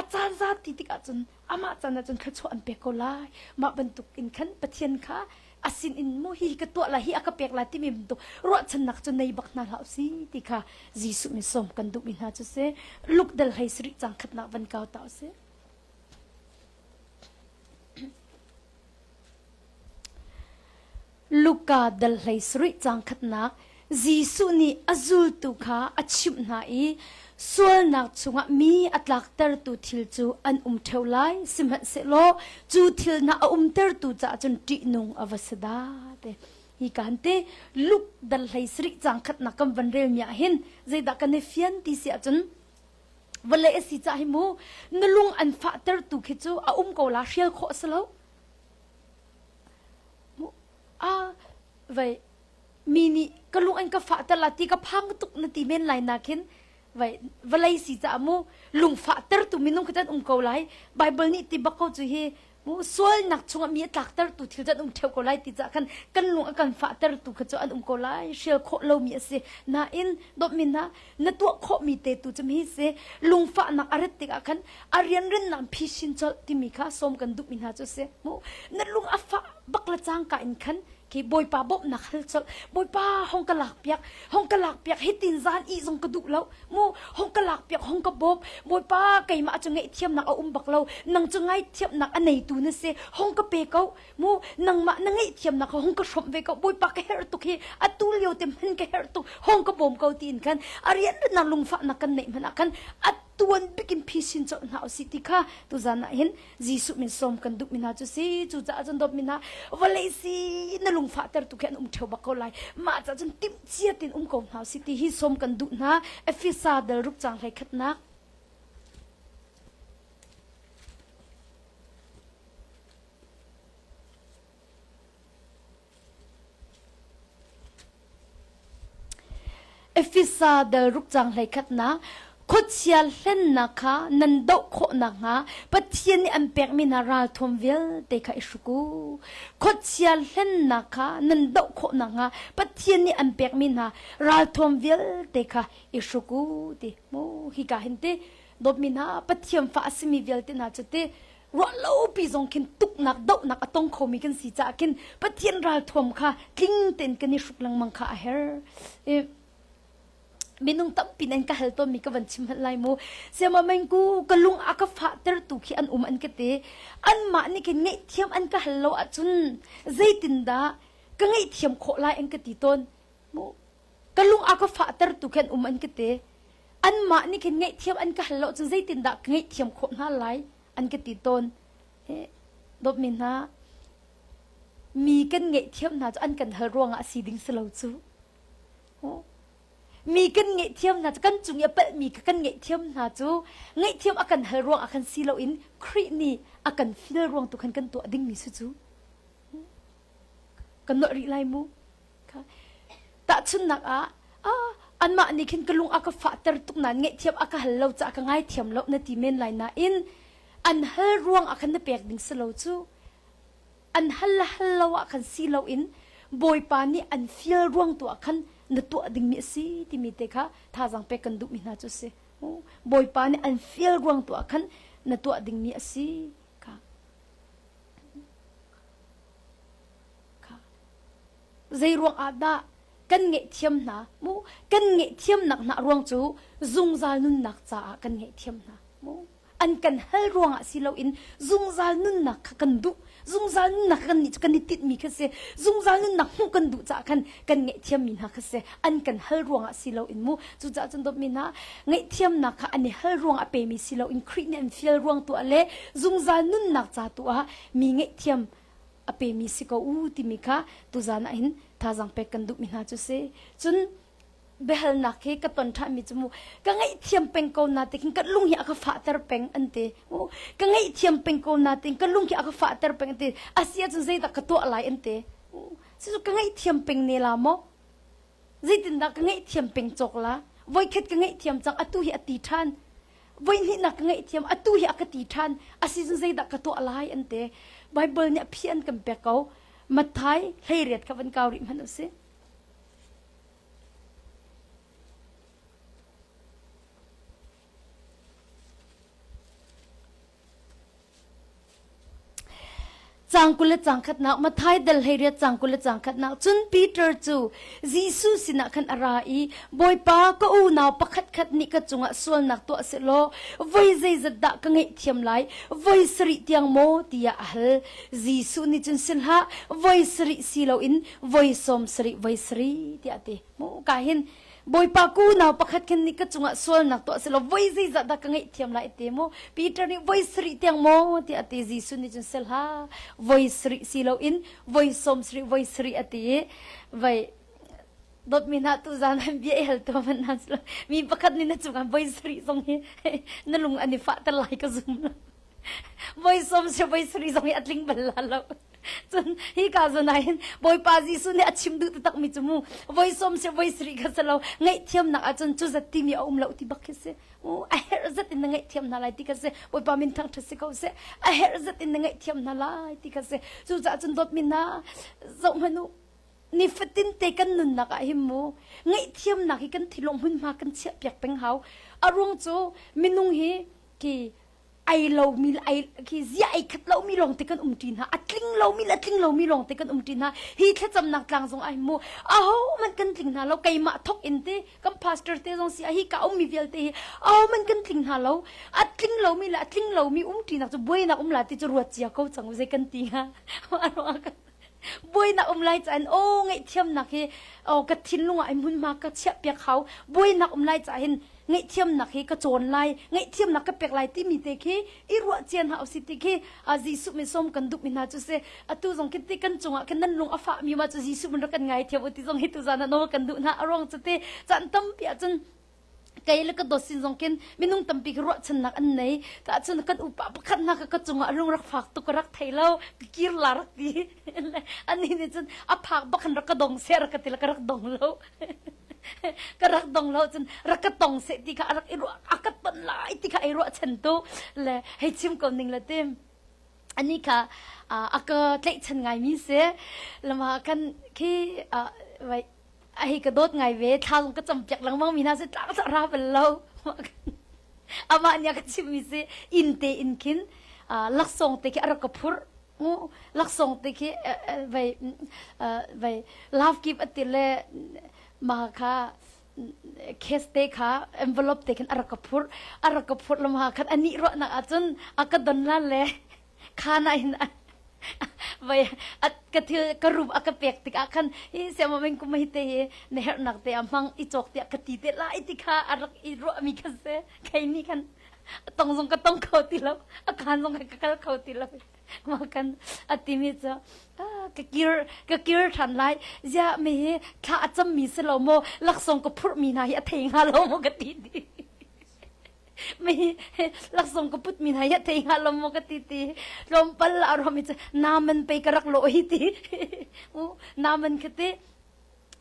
a caan za ti tikah cun amah caan ah cun thluachuah an pek ko lai mah bantuk in khan Pathian kha a sin in mu hi ka tuah lai hi a ka pek lai timi bantuk ruahchannak cu nei bak hna hlah si ti kha Jesuh min sawm kan duhmi hna cu si luk dal hei sarih cang khatnak van kau ta si Luka dal hlei sarih cang khatnak Jesuh nih a zultu kha a chimh hna i sualnak chungah mi a tlaktertu thil cu an um ṭheo lai sihmanhsehlaw cu thil hna a umtertu caah cun ṭihnung a va si dah ti hi kan te Luke dal hlei sarih cang khatnak kan van relmi ah hin zeidah kan i fian ti si ahcun vawlei a si cah hi mu na lung an fahtertu khi cu a um ko la hrial khawh a si lo a vei mi nih ka lung an ka fahter la ti ka phang tuk na ti men lai na khin vai vawlei si caah mu lungfahtertu minung khi an um ko lai bible nih ti bak ko cu hi mu sualnak chungah mi a tlaktertu thil cu an um ṭheo ko lai ti caah khan kan lung a kan fahtertu kha cu an um ko lai hrial khawh lomi a si nain dawtmi hna na tuah khawhmi te tu cu hi si lungfahnak a rat tikah khan a rianrennak phisin colh timi kha sawm kan duhmi hna cu si mu na lung a fah bak le cangka in khan khi bawipa bawmhnak hal colh bawipa hong ka lak piak hong ka lak piak hitin zan i zong ka duh lo mu hong ka lak piak hong ka bawm bawipa keimah cu ngaihthiamnak a um bak lo nang cu ngaihthiamnak a neitu na si hong ka pe ko mu nangmah na ngaihthiamnak hong ka hrawmh ve ko bawipa ka herh tuk hi atu lio te hman ka herh tuk hong ka bawm ko tiin khan a riannak lungfahnak kan neih hmanh ah khan a tuan bikin phisin colh hna usih ti kha tuzan ah hin Jesuh min sawm kan duhmi hna cu si cucaah cun dawtmi hna vawlei si na lungfahter tu khi an um ṭheo bak ko lai mah caah cun timhcia tin um ko hna si ti hi sawm kan duh hna Efesa dal ruk cang hlei khatnak Efesa dal ruk cang hleikhatnak khuachia hlennak kha nan doh khawh nakhnga Pathian nih an pekmi hna ralthuam vialte kha i hruk u. Khuachia hlennak kha nan doh khawh nakhnga Pathian nih an pekmi hna ralthuam vialte kha i hruk u ti mu hika hin ti dawtmi hna Pathian fa a simi vialte hna cu ti ruahlopi zong khin tuknak dohnak a tong khomi kan si caah khin Pathian ralthuam kha tling tein kan i hruk lengmang kha a herh. Minung tampi an ka hal tawnmi ka van chim hmanh lai mu. Siama mengku ka lung a ka fahtertu khi an um an ka ti. Anmah nih khin ngaihthiam an ka hal lo ahcun zeitindah ka ngaihthiam khawh lai an ka ti tawn. Mu ka lung a ka fahtertu khi an um an ka ti. Anmah nih khin ngaihthiam an ka hal lo ahcun zeitindah ka ngaihthiam khawh hna lai an ka ti tawn. Dawtmi hna, mi kan ngaihthiam hna cu an kan hal ruangah a si ding si lo cu. Mi kan ngaihthiam hna cu kan cung i a palhmi kha kan ngaihthiam hna cu ngaihthiam a kan hal ruangah khan si loin Khrih nih a kan fil ruang tu khan kan tuah dingmi si cu. Kan nolh rih lai mu. Tahchunhnak ah, ah anmah nih khin ka lung a ka fahter tuk nain ngaihthiam a ka hal lo caah ka ngaithiam lo na ti men lai nain an hal ruang ah khan na pek ding si lo cu. An hal le hal lo ah khan si loin Bawipa nih an fial ruang tu ah khan na tuah dingmi a si timi te kha thazaang pek kan duhmi hna cu a si. Bawipa nih an fial ruang tu ah khan na tuah dingmi a si kha. Kha. Zei ruang ah dah kan ngaihthiam hna mu kan ngaihthiamnak hna ruang cu zungzal nunnak caah kan ngaihthiam hna mu an kan hal ruangah si loin zungzal nunnak kha kan duh zungzal nunnak kha kan nih cu kan i tinhmi kha si zungzal nunnak hmuh kan duh caah khan kan ngaihthiammi hna kha si an kan hal ruangah si loin mu cucaah cun dawtmi hna ngaihthiamnak kha an i hal ruangah a pemi si loin Khrih nih an fial ruang tu ah le zungzal nunnak ca tu ah mi ngaihthiam a pemi si ko u timi kha tuzan ah hin thazaang pek kan duhmi hna cu si cun biahalnak hi ka ton ṭhanmi cu mu ka ngaihthiam peng ko na ti khin ka lung hi a ka fahter peng an ti mu ka ngaihthiam peng ko na ti ka lung hi a ka fahter peng an ti asi ahcun zeidah ka tuah lai an ti cucu ka ngaihthiam peng ne la maw zeitindah ka ngaihthiam peng cawk la voikhat ka ngaihthiam cang atu hi a ti ṭhan voihnihnak ka ngaihthiam atu hi a ka ti ṭhan asi cun zeidah ka tuah lai an ti Bible nih a phi an kan pek ko Matthai 18 kha van kau rih hmanh usih Cang 20 le cang khatnak Matthai dal 18 cang 20 le cang khatnak cun Peter cu Jesuh sinah khan a ra i Bawipa ka unau pakhatkhat nih ka cungah sualnak tuah sehlaw voi zeizat dah ka ngaihthiam lai voi sarih tiang maw tiah a hal Jesuh nih cun si hlah voi sarih si loin voi sawm sarih voi sarih tiah a ti mu ka hin Bawipa ku unau pakhat khin nih ka cungah sualnak tuah selaw voi zeizah dah ka ngaihthiam lai ti mu Peter nih voi sarih tiang maw tiah a ti Jesuh nih cun sel voi sarih si loin voi sawm sarih voi sarih a ti i vai dawtmi hna tu zan an bia i hal tu man hna mi pakhat nih na cungah voi sarih zong hi na lung an i fah ter lai ka zum lo voi sawm si voi sarih zong hi a tling bal la lo cun hi ka zawn ah hin Bawipa Jesuh nih a chim duh taktak mi cu mu voi sawm si voi sarih kha si lo ngaihthiamnak ahcun cu zat timi a um lo ti bak khi si a herh zat in na ngaihthiam hna lai ti kha si Bawipa min thangṭhat si ko seh a herh zat in na ngaihthiam hna lai ti kha si cucaah cun dawtmi hna zoh hmanh u nifatin te kan nunnak ah hin mu ngaihthiamnak hi kan thinlung hmunhma kan chiah piak peng hau a ruang cu minung hi khi ai lomi le ai khi zia ai khat lomi lawng te kan um ṭi hna a tling lomi le a tling lomi lawng te kan um ṭi hna hi thlacamnak tlang zong ai mu aho man kan tling hna lo keimah thok in te kan pastor te zong si a hi ka ummi vialte hi aho man kan tling hna lo a tling lomi le a tling lomi um ṭinak cu buainak um la ti cu ruat cia ko cang zei kan ti hnga buainak um lai caan aw ngaihthiamnak hi aw ka thinlung ah hmunhma ka chiah piak hau buainak um lai cah hin ngaihthiamnak hi ka cawn lai ngaihthiamnak ka pek lai timi te khi i ruah cian ha usi ti khi Jesuh min som kan duh mi hna cu si atu zong khi ti kan cungah khin nan lung a fah mi ma cu Jesuh min rak kan ngai thiam u ti zong hi tu zan ah nawl kan duh hna a ruang cu ti caan tampi ahcun kei le ka dawt sin zong khin minung tampi khi ruahchannak an nei ta cun kan upa pakhat hna ka ka cungah lung rak fak tuk ka rak thei lo ka kir la rak ti ani nih cun a phak bak khan rak ka dong seh rak ka ti la ka rak dong lo ka rak dong lo cun rak ka tong seh ti kha a rak i ruah a ka ton lai ti kha ai ruahchan tu le hei chim ko ning la tim ani kha a ka tlaihchan ngai mi si lama kan khi vai a hi ka dawt ngai ve thla zong ka campiak lengmang mi hna si tlang sa ra bal lo amah nih a ka chimmi si inn te in khin laksawng te khi a rak ka phurh laksawng te khi vai vai love gift ati le ma kha case te kha envelope te khin a rak ka phurh a rak ka phurh lama khan ani ruahnak ahcun a ka don la le khan ah hin vai ka thil ka rup a ka pek tikah khan hi siama meng kum hi te hi na herhnak te a hmang i cawk tiah ka ti te lai ti kha a rak i ruahmi kha si kei nih khan tong zong ka tong kho ti lo a khan zong ka kal kho ti lo ma kan a timi cu ka kir ka kir ṭhan lai zia mi hi thla a cammi si lo maw laksawng ka phurhmi hna hi a thei hnga lo maw ka ti ti mi laksawng ka put mi hna hi thei hnga lo maw ka ti ti tlawmpal a ruami cu naman pei ka rak lawh hi ti u naman kha ti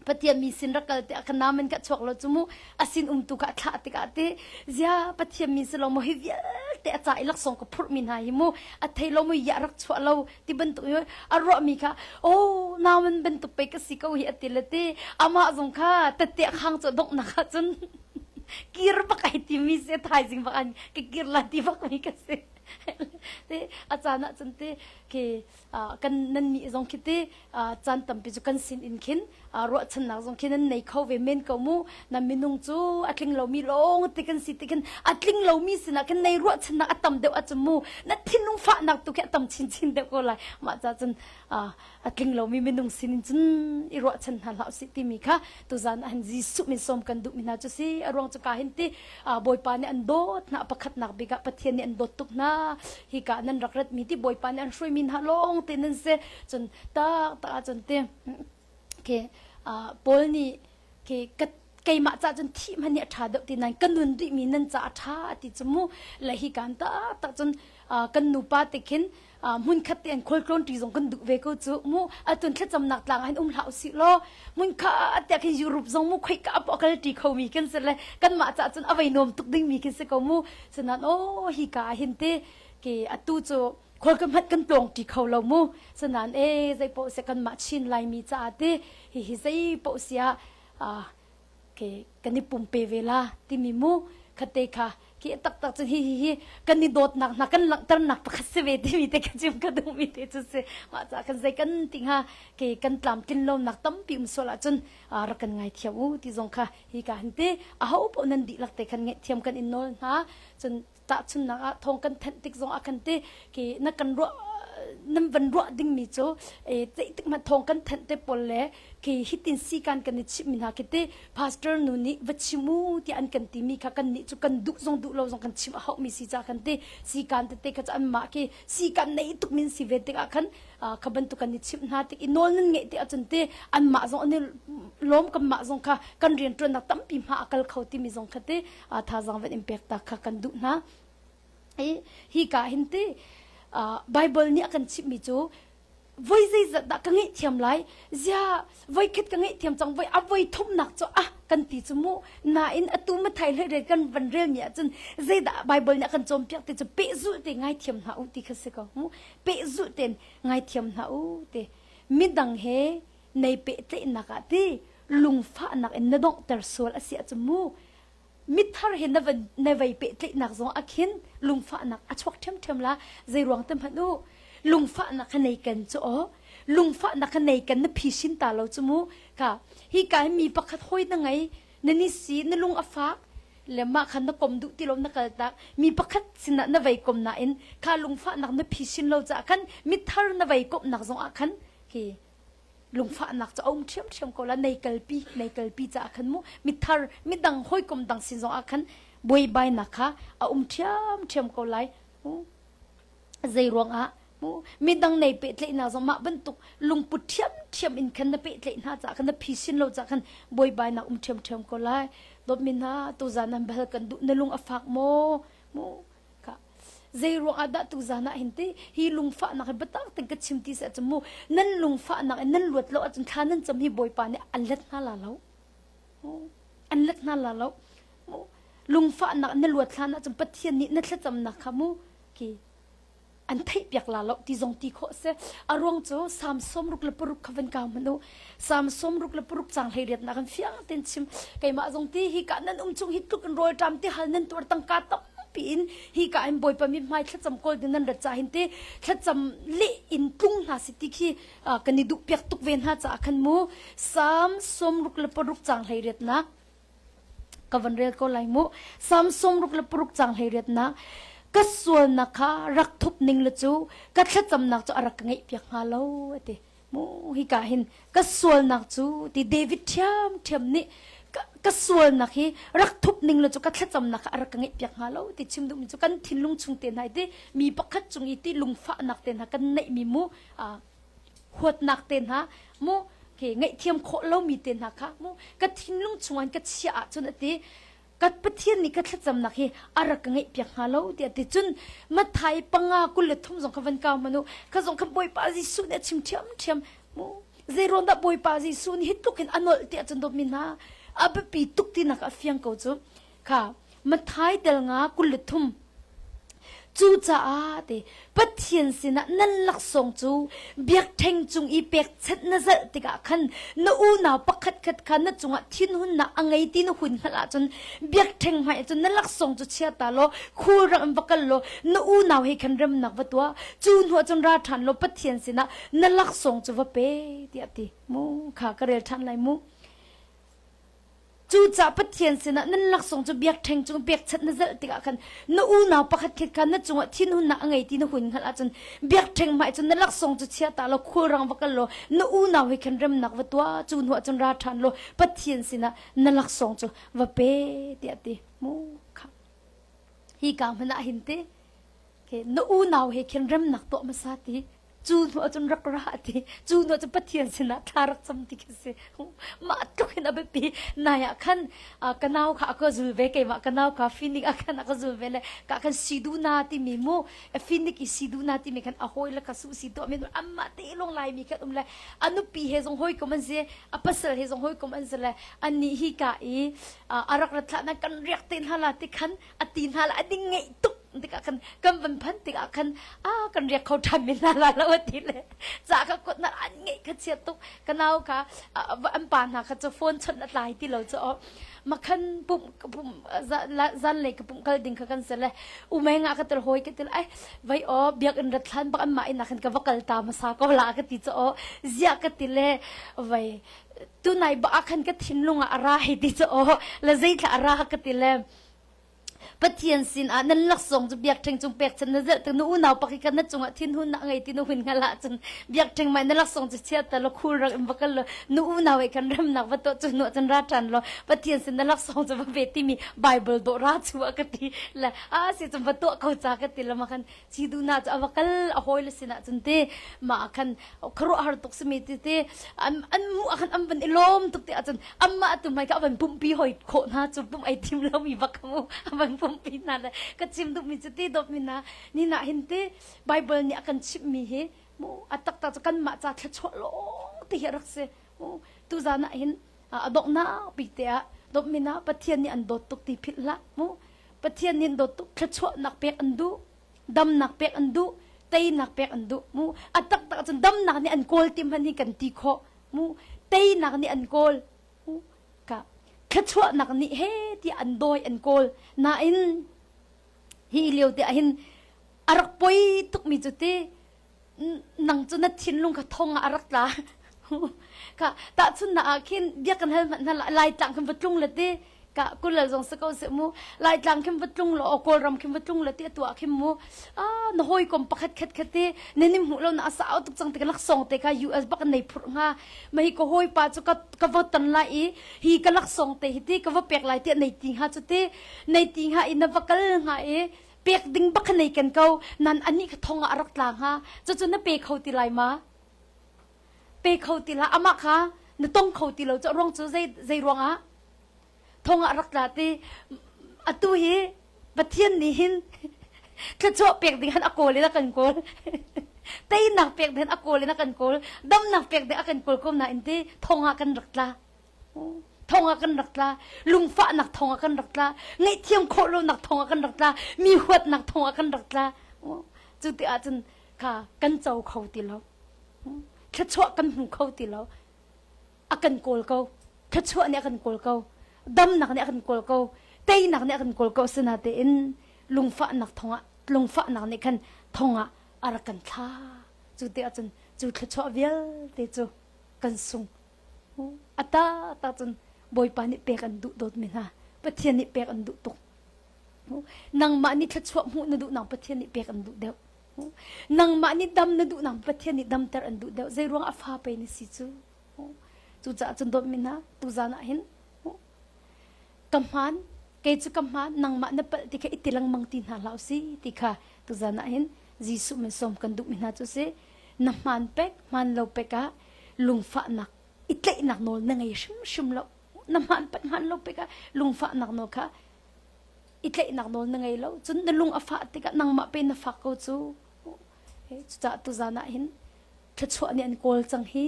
Pathian mi sin rak kal te ka naman ka chuak lo chu mu asin um tu ka thlah tikah ti zia Pathian mi si lo mo hi vialte a ca i laksawng ka phurh mi hna hi mu a thei lo mu ya rak chuah lo ti bantuk a ruah mi kha oh naman bantuk pei ka si ko hi ati le ti amah zong kha tette khang chu dongh nak ah cun kir bak ai timi si thaizing bak an ka kir la ti bak mi ka si. Te a caan ah cun te khi kan nan nih zong khi te caan tampi cu kan sin in khin ruahchannak zong khi nan nei kho ve men ko mu. Na minung cu a tling lomi lawng te kan si ti khin a tling lomi sinah khin nei ruahchannak a tam deuh a cu mu. Na thinlung fahnak tu khi a tam chinchin deuh ko lai. Mah ca cun a tling lomi minung sin in cun i ruahchan hna hlah usih timi kha tuzan ah hin Jesuh min sawm kan duhmi hna cu si a ruang cu ka hin ti Bawipa nih an dawt hna pakhatnak bik ah Pathian nih an dawt tuk hna hika nan rak ratmi ti Bawipa nih an hruaimi hna lawng te nan si cun tak tak ah cun ti ke Paul nih ke ka keimah ca cun thih hmanh nih a ṭha deuh ti nain ka nun rihmi nan ca a ṭha ti cu mu le hi kan taktak cun kan nupa te khin hmunkhat te an khualtlawn ṭi zong kan duh ve ko cu mu atun thlacamnak tlang ah hin um hlah usih law hmunkhat te khin Europe zong mu khoika poah kal ṭi khomi kan si le kanmah ca cun a vei nuam tuk dingmi khi si ko mu cunan aw hi ka ah hin te ke atu cu khual ka hmanh kan tlawng ṭi kho lo mu cunan e zei poh se kanmah Chin Laimi caah te hi hi zei poh sia ke kan i pumpe ve la timi mu khate kha khi taktak cun hi hi hi kan i dawtnak hna kan langhternak pakhat si ve timi te ka chim ka duhmi te cu si mah ca kan zei kan ti hnga ke kan tlamtlin lonak tampi um sual ahcun rak kan ngaithiam u ti zong kha hi ka han ti aho paoh nan dihlak te khan ngaihthiam kan in nawl hna cun tahchunhnak ah thawng kan thanh tik zong ah khan ti ki na kan ruah nan van ruah dingmi cu e zeitik hmanh thawng kan thanh te pawl le khi hitin si kan kan i chimh mi hna khi ti pastor nu nih va chim u tiah an kan timi kha kan nih cu kan duh zong duh lo zong kan chim a hauh mi si ca kan ti si kan tete kha cu an mah khi si kan nei tuk min si ve tik ah khan kha bantuk kan i chimh hna tik i nawl nan ngeih ti ahcun ti anmah zong an i lawm kanmah zong kha kan rianṭuannak tampi hma a kal kho timi zong kha ti thazaang van in pek ta kha kan duh hna. I hi ka hin ti Bible nih a kan chimhmi cu voi zeizat dah ka ngaihthiam lai zia voi khat ka ngaihthiam cang voi a voi thumnak cu ah kan ti cu mu nain atu mathai hlei rel kan van rel mi ahcun zeidah Bible nih a kan cawnpiak ti cu pehzulh te ngaithiam hna u ti kha si ko mu pehzulh ten ngaithiam hna u ti midang he nei pehtlaihnak ah ti lungfahnak in na donghter sual a si ahcun mu mithar he na van na vei pehtlaihnak zong ah khin lungfahnak a chuak ṭhiamṭhiam la zei ruang te hmanh u lungfahnak kha nei kan cu aw lungfahnak kha nei kan na phisin ta lo cu mu ka hi ka hi mi pakhat hawi na ngei na ni si na lung a fak le mah kha na kom duh ti lo na kal tak mi pakhat sinah na vei kom nain kha lungfahnak na phisin lo caah khan mithar na vei komnak zong ah khan khi lungfahnak cu a um ṭhiamṭhiam ko la nei kalpi nei kalpi caah khan mu mithar midang hawikom dang sin zong ah khan buaibainak kha a um ṭhiamṭhiam ko lai zei ruangah mu midang nei pehtlaihnak zong mah bantuk lungput ṭhiamṭhiam in khan na pehtlaih hna caah khan na phisin lo caah khan buaibainak um ṭhiamṭhiam ko lai dawtmi hna tuzan nan bal kan duh na lung a fak maw mu Ka zei ruang ah dah tuzan ah hin ti hi lungfahnak hi biatak ten ka chim ti seh cu mu nan lungfahnak in nan luat lo ahcun thla nan cam hi Bawipa nih an let hna la lo an let hna la lo lungfahnak na luat hlan ahcun Pathian nih na thlacamnak kha mu ki an theihpiak la lo ti zong ti khawh si. A ruang cu Salm 66 kha van kau hmanh u. Salm 66 cang 18 nak kan fiang ten chim. Keimah zong ti hi ka nan um chung hi tluk in rawlṭam ti hal nan tuar tangka tampi in hi ka in Bawipa mi hmai thlacam kawl ding nan rat ca hin ti thlacam leh in tlung hna si ti khi kan i duh piak tuk ve hna caah khan mu Salm 66 cang 18 nak ka van rel ko lai mu Salm 66 cang 18 nak ka sualnak kha rak thup ning le cu ka thlacamnak cu a rak ka ngeih piak hnga lo ati mu hika hin ka sualnak cu ti David ṭhiam ṭhiam nih ka sualnak hi rak thup ning le cu ka thlacamnak kha a rak ka ngeih piak hnga lo ti chim duhmi cu kan thinlung chung te hna i ti mi pakhat cung i ti lungfahnak te hna kan neihmi mu huatnak te hna mu ke ngaihthiam khawh lomi te hna kha mu ka thinlung chungah ka chiah ahcun ati ka Pathian nih ka thlacamnak hi a rak ka ngeih piak hnga lo tiah ti cun Mathai panga 23 zong kha van kau manu kha zong kha Bawipa Jesuh nih a chim ṭhiam ṭhiam mu zeiruang dah Bawipa Jesuh nih hi tluk in a nolh tiah cun dawtmi hna a biapi tuk tinak a fiang ko cu kha Mathai tel nga 23. Cucaah te Pathian sinah nan laksawng cu biakṭheng cung i pekchanh na zalh tikah khan na unau pakhatkhat kha na cungah thinhunnak a ngei ti na hun hngalh ahcun biakṭheng hmai cun na laksawng cu chia ta law khulrang in va kal law na unau he khan remnak va tuah. Cu hnuah cun ra ṭhan law Pathian sinah na laksawng cu va pe tiah ti. Mu kha ka rel ṭhan lai mu. Cucaah Pathian sinah nan laksawng cu biakṭheng cung pekchanh na zalh tikah khan na unau pakhat khat kha na cungah thinhunnak a ngei ti na hun hngalh ahcun biakṭheng hmai cun na laksawng cu chia ta law khulrang va kal law na unau he khan remnak va tuah cu hnuah cun ra ṭhan law Pathian sinah na laksawng cu va pe tiah ti mu kha hi ka hmanh ah hin ti na unau he khin remnak tuah hmasa ti cu hnu ahcun rak ra ti cu hnu cu Pathian sinah thla rak cam ti khi si mah tluk in a biapi nai ah khan ka nau kha a ka zul ve keimah ka nau kha Phoenix ah khan a ka zul ve le ka khan siduna timi mu Phoenix i siduna timi khan a hawi le ka su si tuah men amma te long lai mi khan um le a nupi he zong hawi kom an si a pasal he zong hawi kom an si le annih hi ka i a rak rat thla na kan riak te hna la ti khan a ti hna la a ding ngeih tuk tikah khan kan van phan tikah khan a kan riak kho ṭhan mi hna la lo ti le ca kha kut na an ngeih kha chiat tuk ka nau kha an pa hna kha cu phone chawnh a tlai ti lo cu makhan pum pum zan lei ka pum kal ding kha kan se le umeng ah ka tel hoi ka tel ai vai o biakinn rat thlan bak an mah inn ah khan ka va kal ta hmasa ko la ka ti chu o zia ka ti le vai tunai ba khan ka thinlung ah a ra hei ti chu o la zeithla a ra ka ti le Pathian sinah nan laksawng cu biakṭheng cung pekchanh na zelh tik na unau pakhat kha na cungah thinhun na ngei ti na hun hngalh ahcun biakṭheng mah na laksawng cu chia ta law khul rak in va kal law na unau he khan remnak va tuah cu hnuah cun ra ṭhan law Pathian sin na laksawng cu va pe timi Bible dawh ra chu a ka ti le a si cun va tuah ko ca ka ti le ma khan ci duhnak cu a va kal a hawile sinah cun te mah khan khuaruahhar tuk simi ti te an an mu ah khan an van i lawm tuk te ahcun amah tu hmai kha a van pumpi hoi khawh hna cu pum ai thim lomi bak mu a van pumpi hna le ka chim duhmi cu ti dawtmi na ni na hin te Bible nih a kan chimhmi hi mu a taktak cu kanmah ca thluachuah lawng te hi a rak si mu tuzan ah hin a donghnak bik te ah dawtmi na Pathian nih an dawt tuk ti philh hlah mu Pathian nih an dawt tuk thluachuahnak pek an duh damnak pek an duh teinak pek an duh mu a taktak cun damnak nih an kawl ti hmanh hi kan ti khawh mu teinak nih an kawl mu ka thluachuahnak nih he ti an dawi an kawl nain hi lio te ah hin a rak poi tukmi cu ti nang cu na thinlung kha thong ah a rak tla ka tahchunnak ah khin bia kan hal hmanh hna laitlang khin va tlung le ti ka kulal zong si ko seh mu laitlang khin va tlung law kawlram khin va tlung le ti atu ah khin mu ah na hawikom pakhat khat khat ti na nim hmuh lo na asau tuk cang ti laksawng te kha US bak nei phurh hnga ma hi ka hawipa cu ka ka va ton lai i hi ka laksawng te hi ti ka va pek lai ti nei ti hnga cu ti nei ti hnga i na va kal hnga i pek ding bak nei ken ko nan ani kha thong ah a rak tla hnga cucu na pe kho ti lai ma pe kho ti la amah kha na tong kho ti lo cu ruang cu zei zei ruang ah thong ah rak tla ti atu hi Pathian nih hin thluachuah pek ding han a kawl in a kan kawl teinak pek ding a kawl in a kan kawl damnak pek ding a kan kawl ko nain ti thong ah kan rak tla thong ah kan rak tla lungfahnak thong ah kan rak tla ngaihthiam khawh lonak thong ah kan rak tla mi huatnak thong ah kan rak tla cu ti ahcun kha kan co kho ti lo thluachuah kan hmu kho ti lo a kan kawl ko thluachuah nih a kan kawl ko damnak nih a kan kawl ko teinak nih a kan kawl ko sinatein lungfahnak thongah lungfahnak nih khan thongah a rak kan thla cu ti ahcun cu thluachuah vialte cu kan sung A ta ta cun Bawipa nih pek an duh dawtmi hna Pathian nih pek an duh tuk. Nangmah nih thluachuah hmuh na duh nang Pathian nih pek an duh deuh. Nangmah nih dam na duh nang Pathian nih damter an duh deuh. Zei ruang a fa pei na si cu. Cucaah cun dawtmi hna tuzan ah hin ka hmaan kei cu ka hmaan nangmah na palh ti kha i ti lengmang ti hna hlah usih ti kha tuzan ah hin Jesuh min sawm kan duhmi hna cu si na hmaan pek hmaan lo pek ah lungfahnak i tlaihnak nawl na ngei hrimhrim lo na hmaan pek hmaan lo pek ah lungfahnak nawl kha i tlaihnak nawl na ngei lo cun na lung a fah tikah nangmah pe na fak ko cu cucaah tuzan ah hin thluachuah nih an kawl cang hi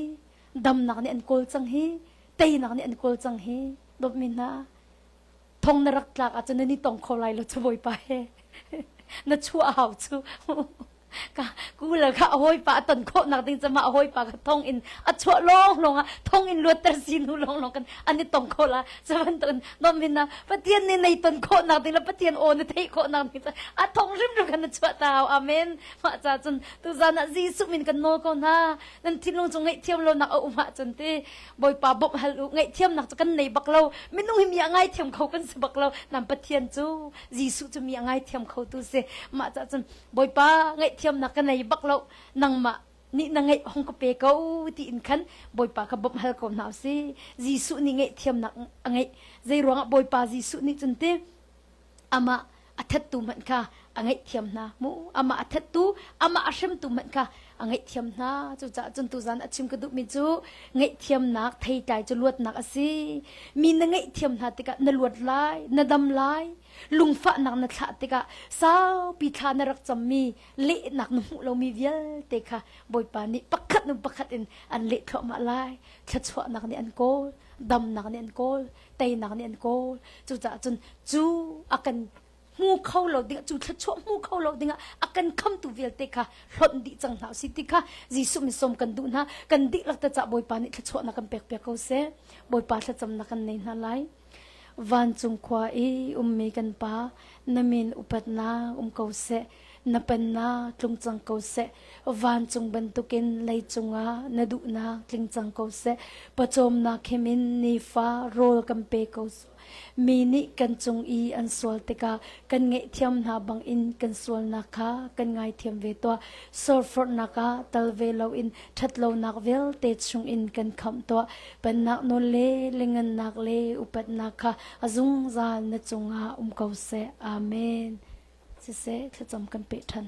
damnak nih an kawl cang hi teinak nih an kawl cang hi dawtmi hna thong na rak tlak ahcun nan i tong kho lai lo cu bawipa he. Na chuah hau cu. Ka kula kha a hawipa a ton khawhnak ding cama a hawipa kha thong in a chuah lawng lawng ah thong in luatter si hnu lawng lawng kan an i tong kho la. Cu bantukin nomhin na Pathian nih nei ton khawhnak ding le Pathian aw na theih khawhnak ding a thong hrimhrim khan na chuah ta hau. Amen. Mah ca cun tuzan ah Jesuh min kan nawl ko hna. Nan thinlung cu ngaihthiam lonak a um ahcun ti Bawipa bawmh hal u. Ngaihthiamnak cu kan nei bak lo. Minung hi mi a ngaithiam kho kan si bak lo. Nan Pathian cu Jesuh cu mi a ngaithiam kho tu si. Mah ca cun Bawipa ngaihthiamnak ka nei bak lo. Nangmah nih na ngeih hong ka pe ko tiin khan Bawipa kha bawmh hal ko hna usih. Jesuh nih ngaihthiamnak a ngeih. Zei ruangah Bawipa Jesuh nih cun ti amah a thattu hmanh kha a ngaihthiam hna mu amah a thattu amah a hremtu hmanh kha a ngaihthiam hna cucaah cun tuzan a chim ka duhmi cu ngaihthiamnak theitlai cu luatnak a si mi na ngaihthiam hna tikah na luat lai na dam lai lungfahnak na thlah tikah saupi thla na rak cammi lehnak na hmuh lomi vialte kha Bawipa nih pakhat hnu pakhat in an leh thluahmah lai thluachuahnak nih an kawl damnak nih an kawl teinak nih an kawl cucaah cun cu a kan hmu kho lo ding cu thluachuah hmu kho lo dingah a kan khamtu vialte kha hlonh dih cang hna usih ti kha Jesuh min sawm kan duh hna kan dihlak te cah Bawipa nih thluachuahnak kan pek piak ko seh Bawipa thlacamnak kan nei hna lai Vancung khua i ummi kan Pa na min upatnak um ko seh na pennak tlung cang ko seh vancung bantukin leicung ah na duhnak tling cang ko seh pawcawmnak himin nifa rawl kan pe ko mi nih kan cung i an sual tikah kan ngaihthiam hna bangin kan sualnak kha kan ngaithiam ve tuah sorforhnak ah tal ve loin ṭhatlonak vialte chungin kan khamh tuah pennak nawl le lingannak le upatnak kha a zungzal na cungah um ko seh amen Siseh thlacam kan peh ṭhan.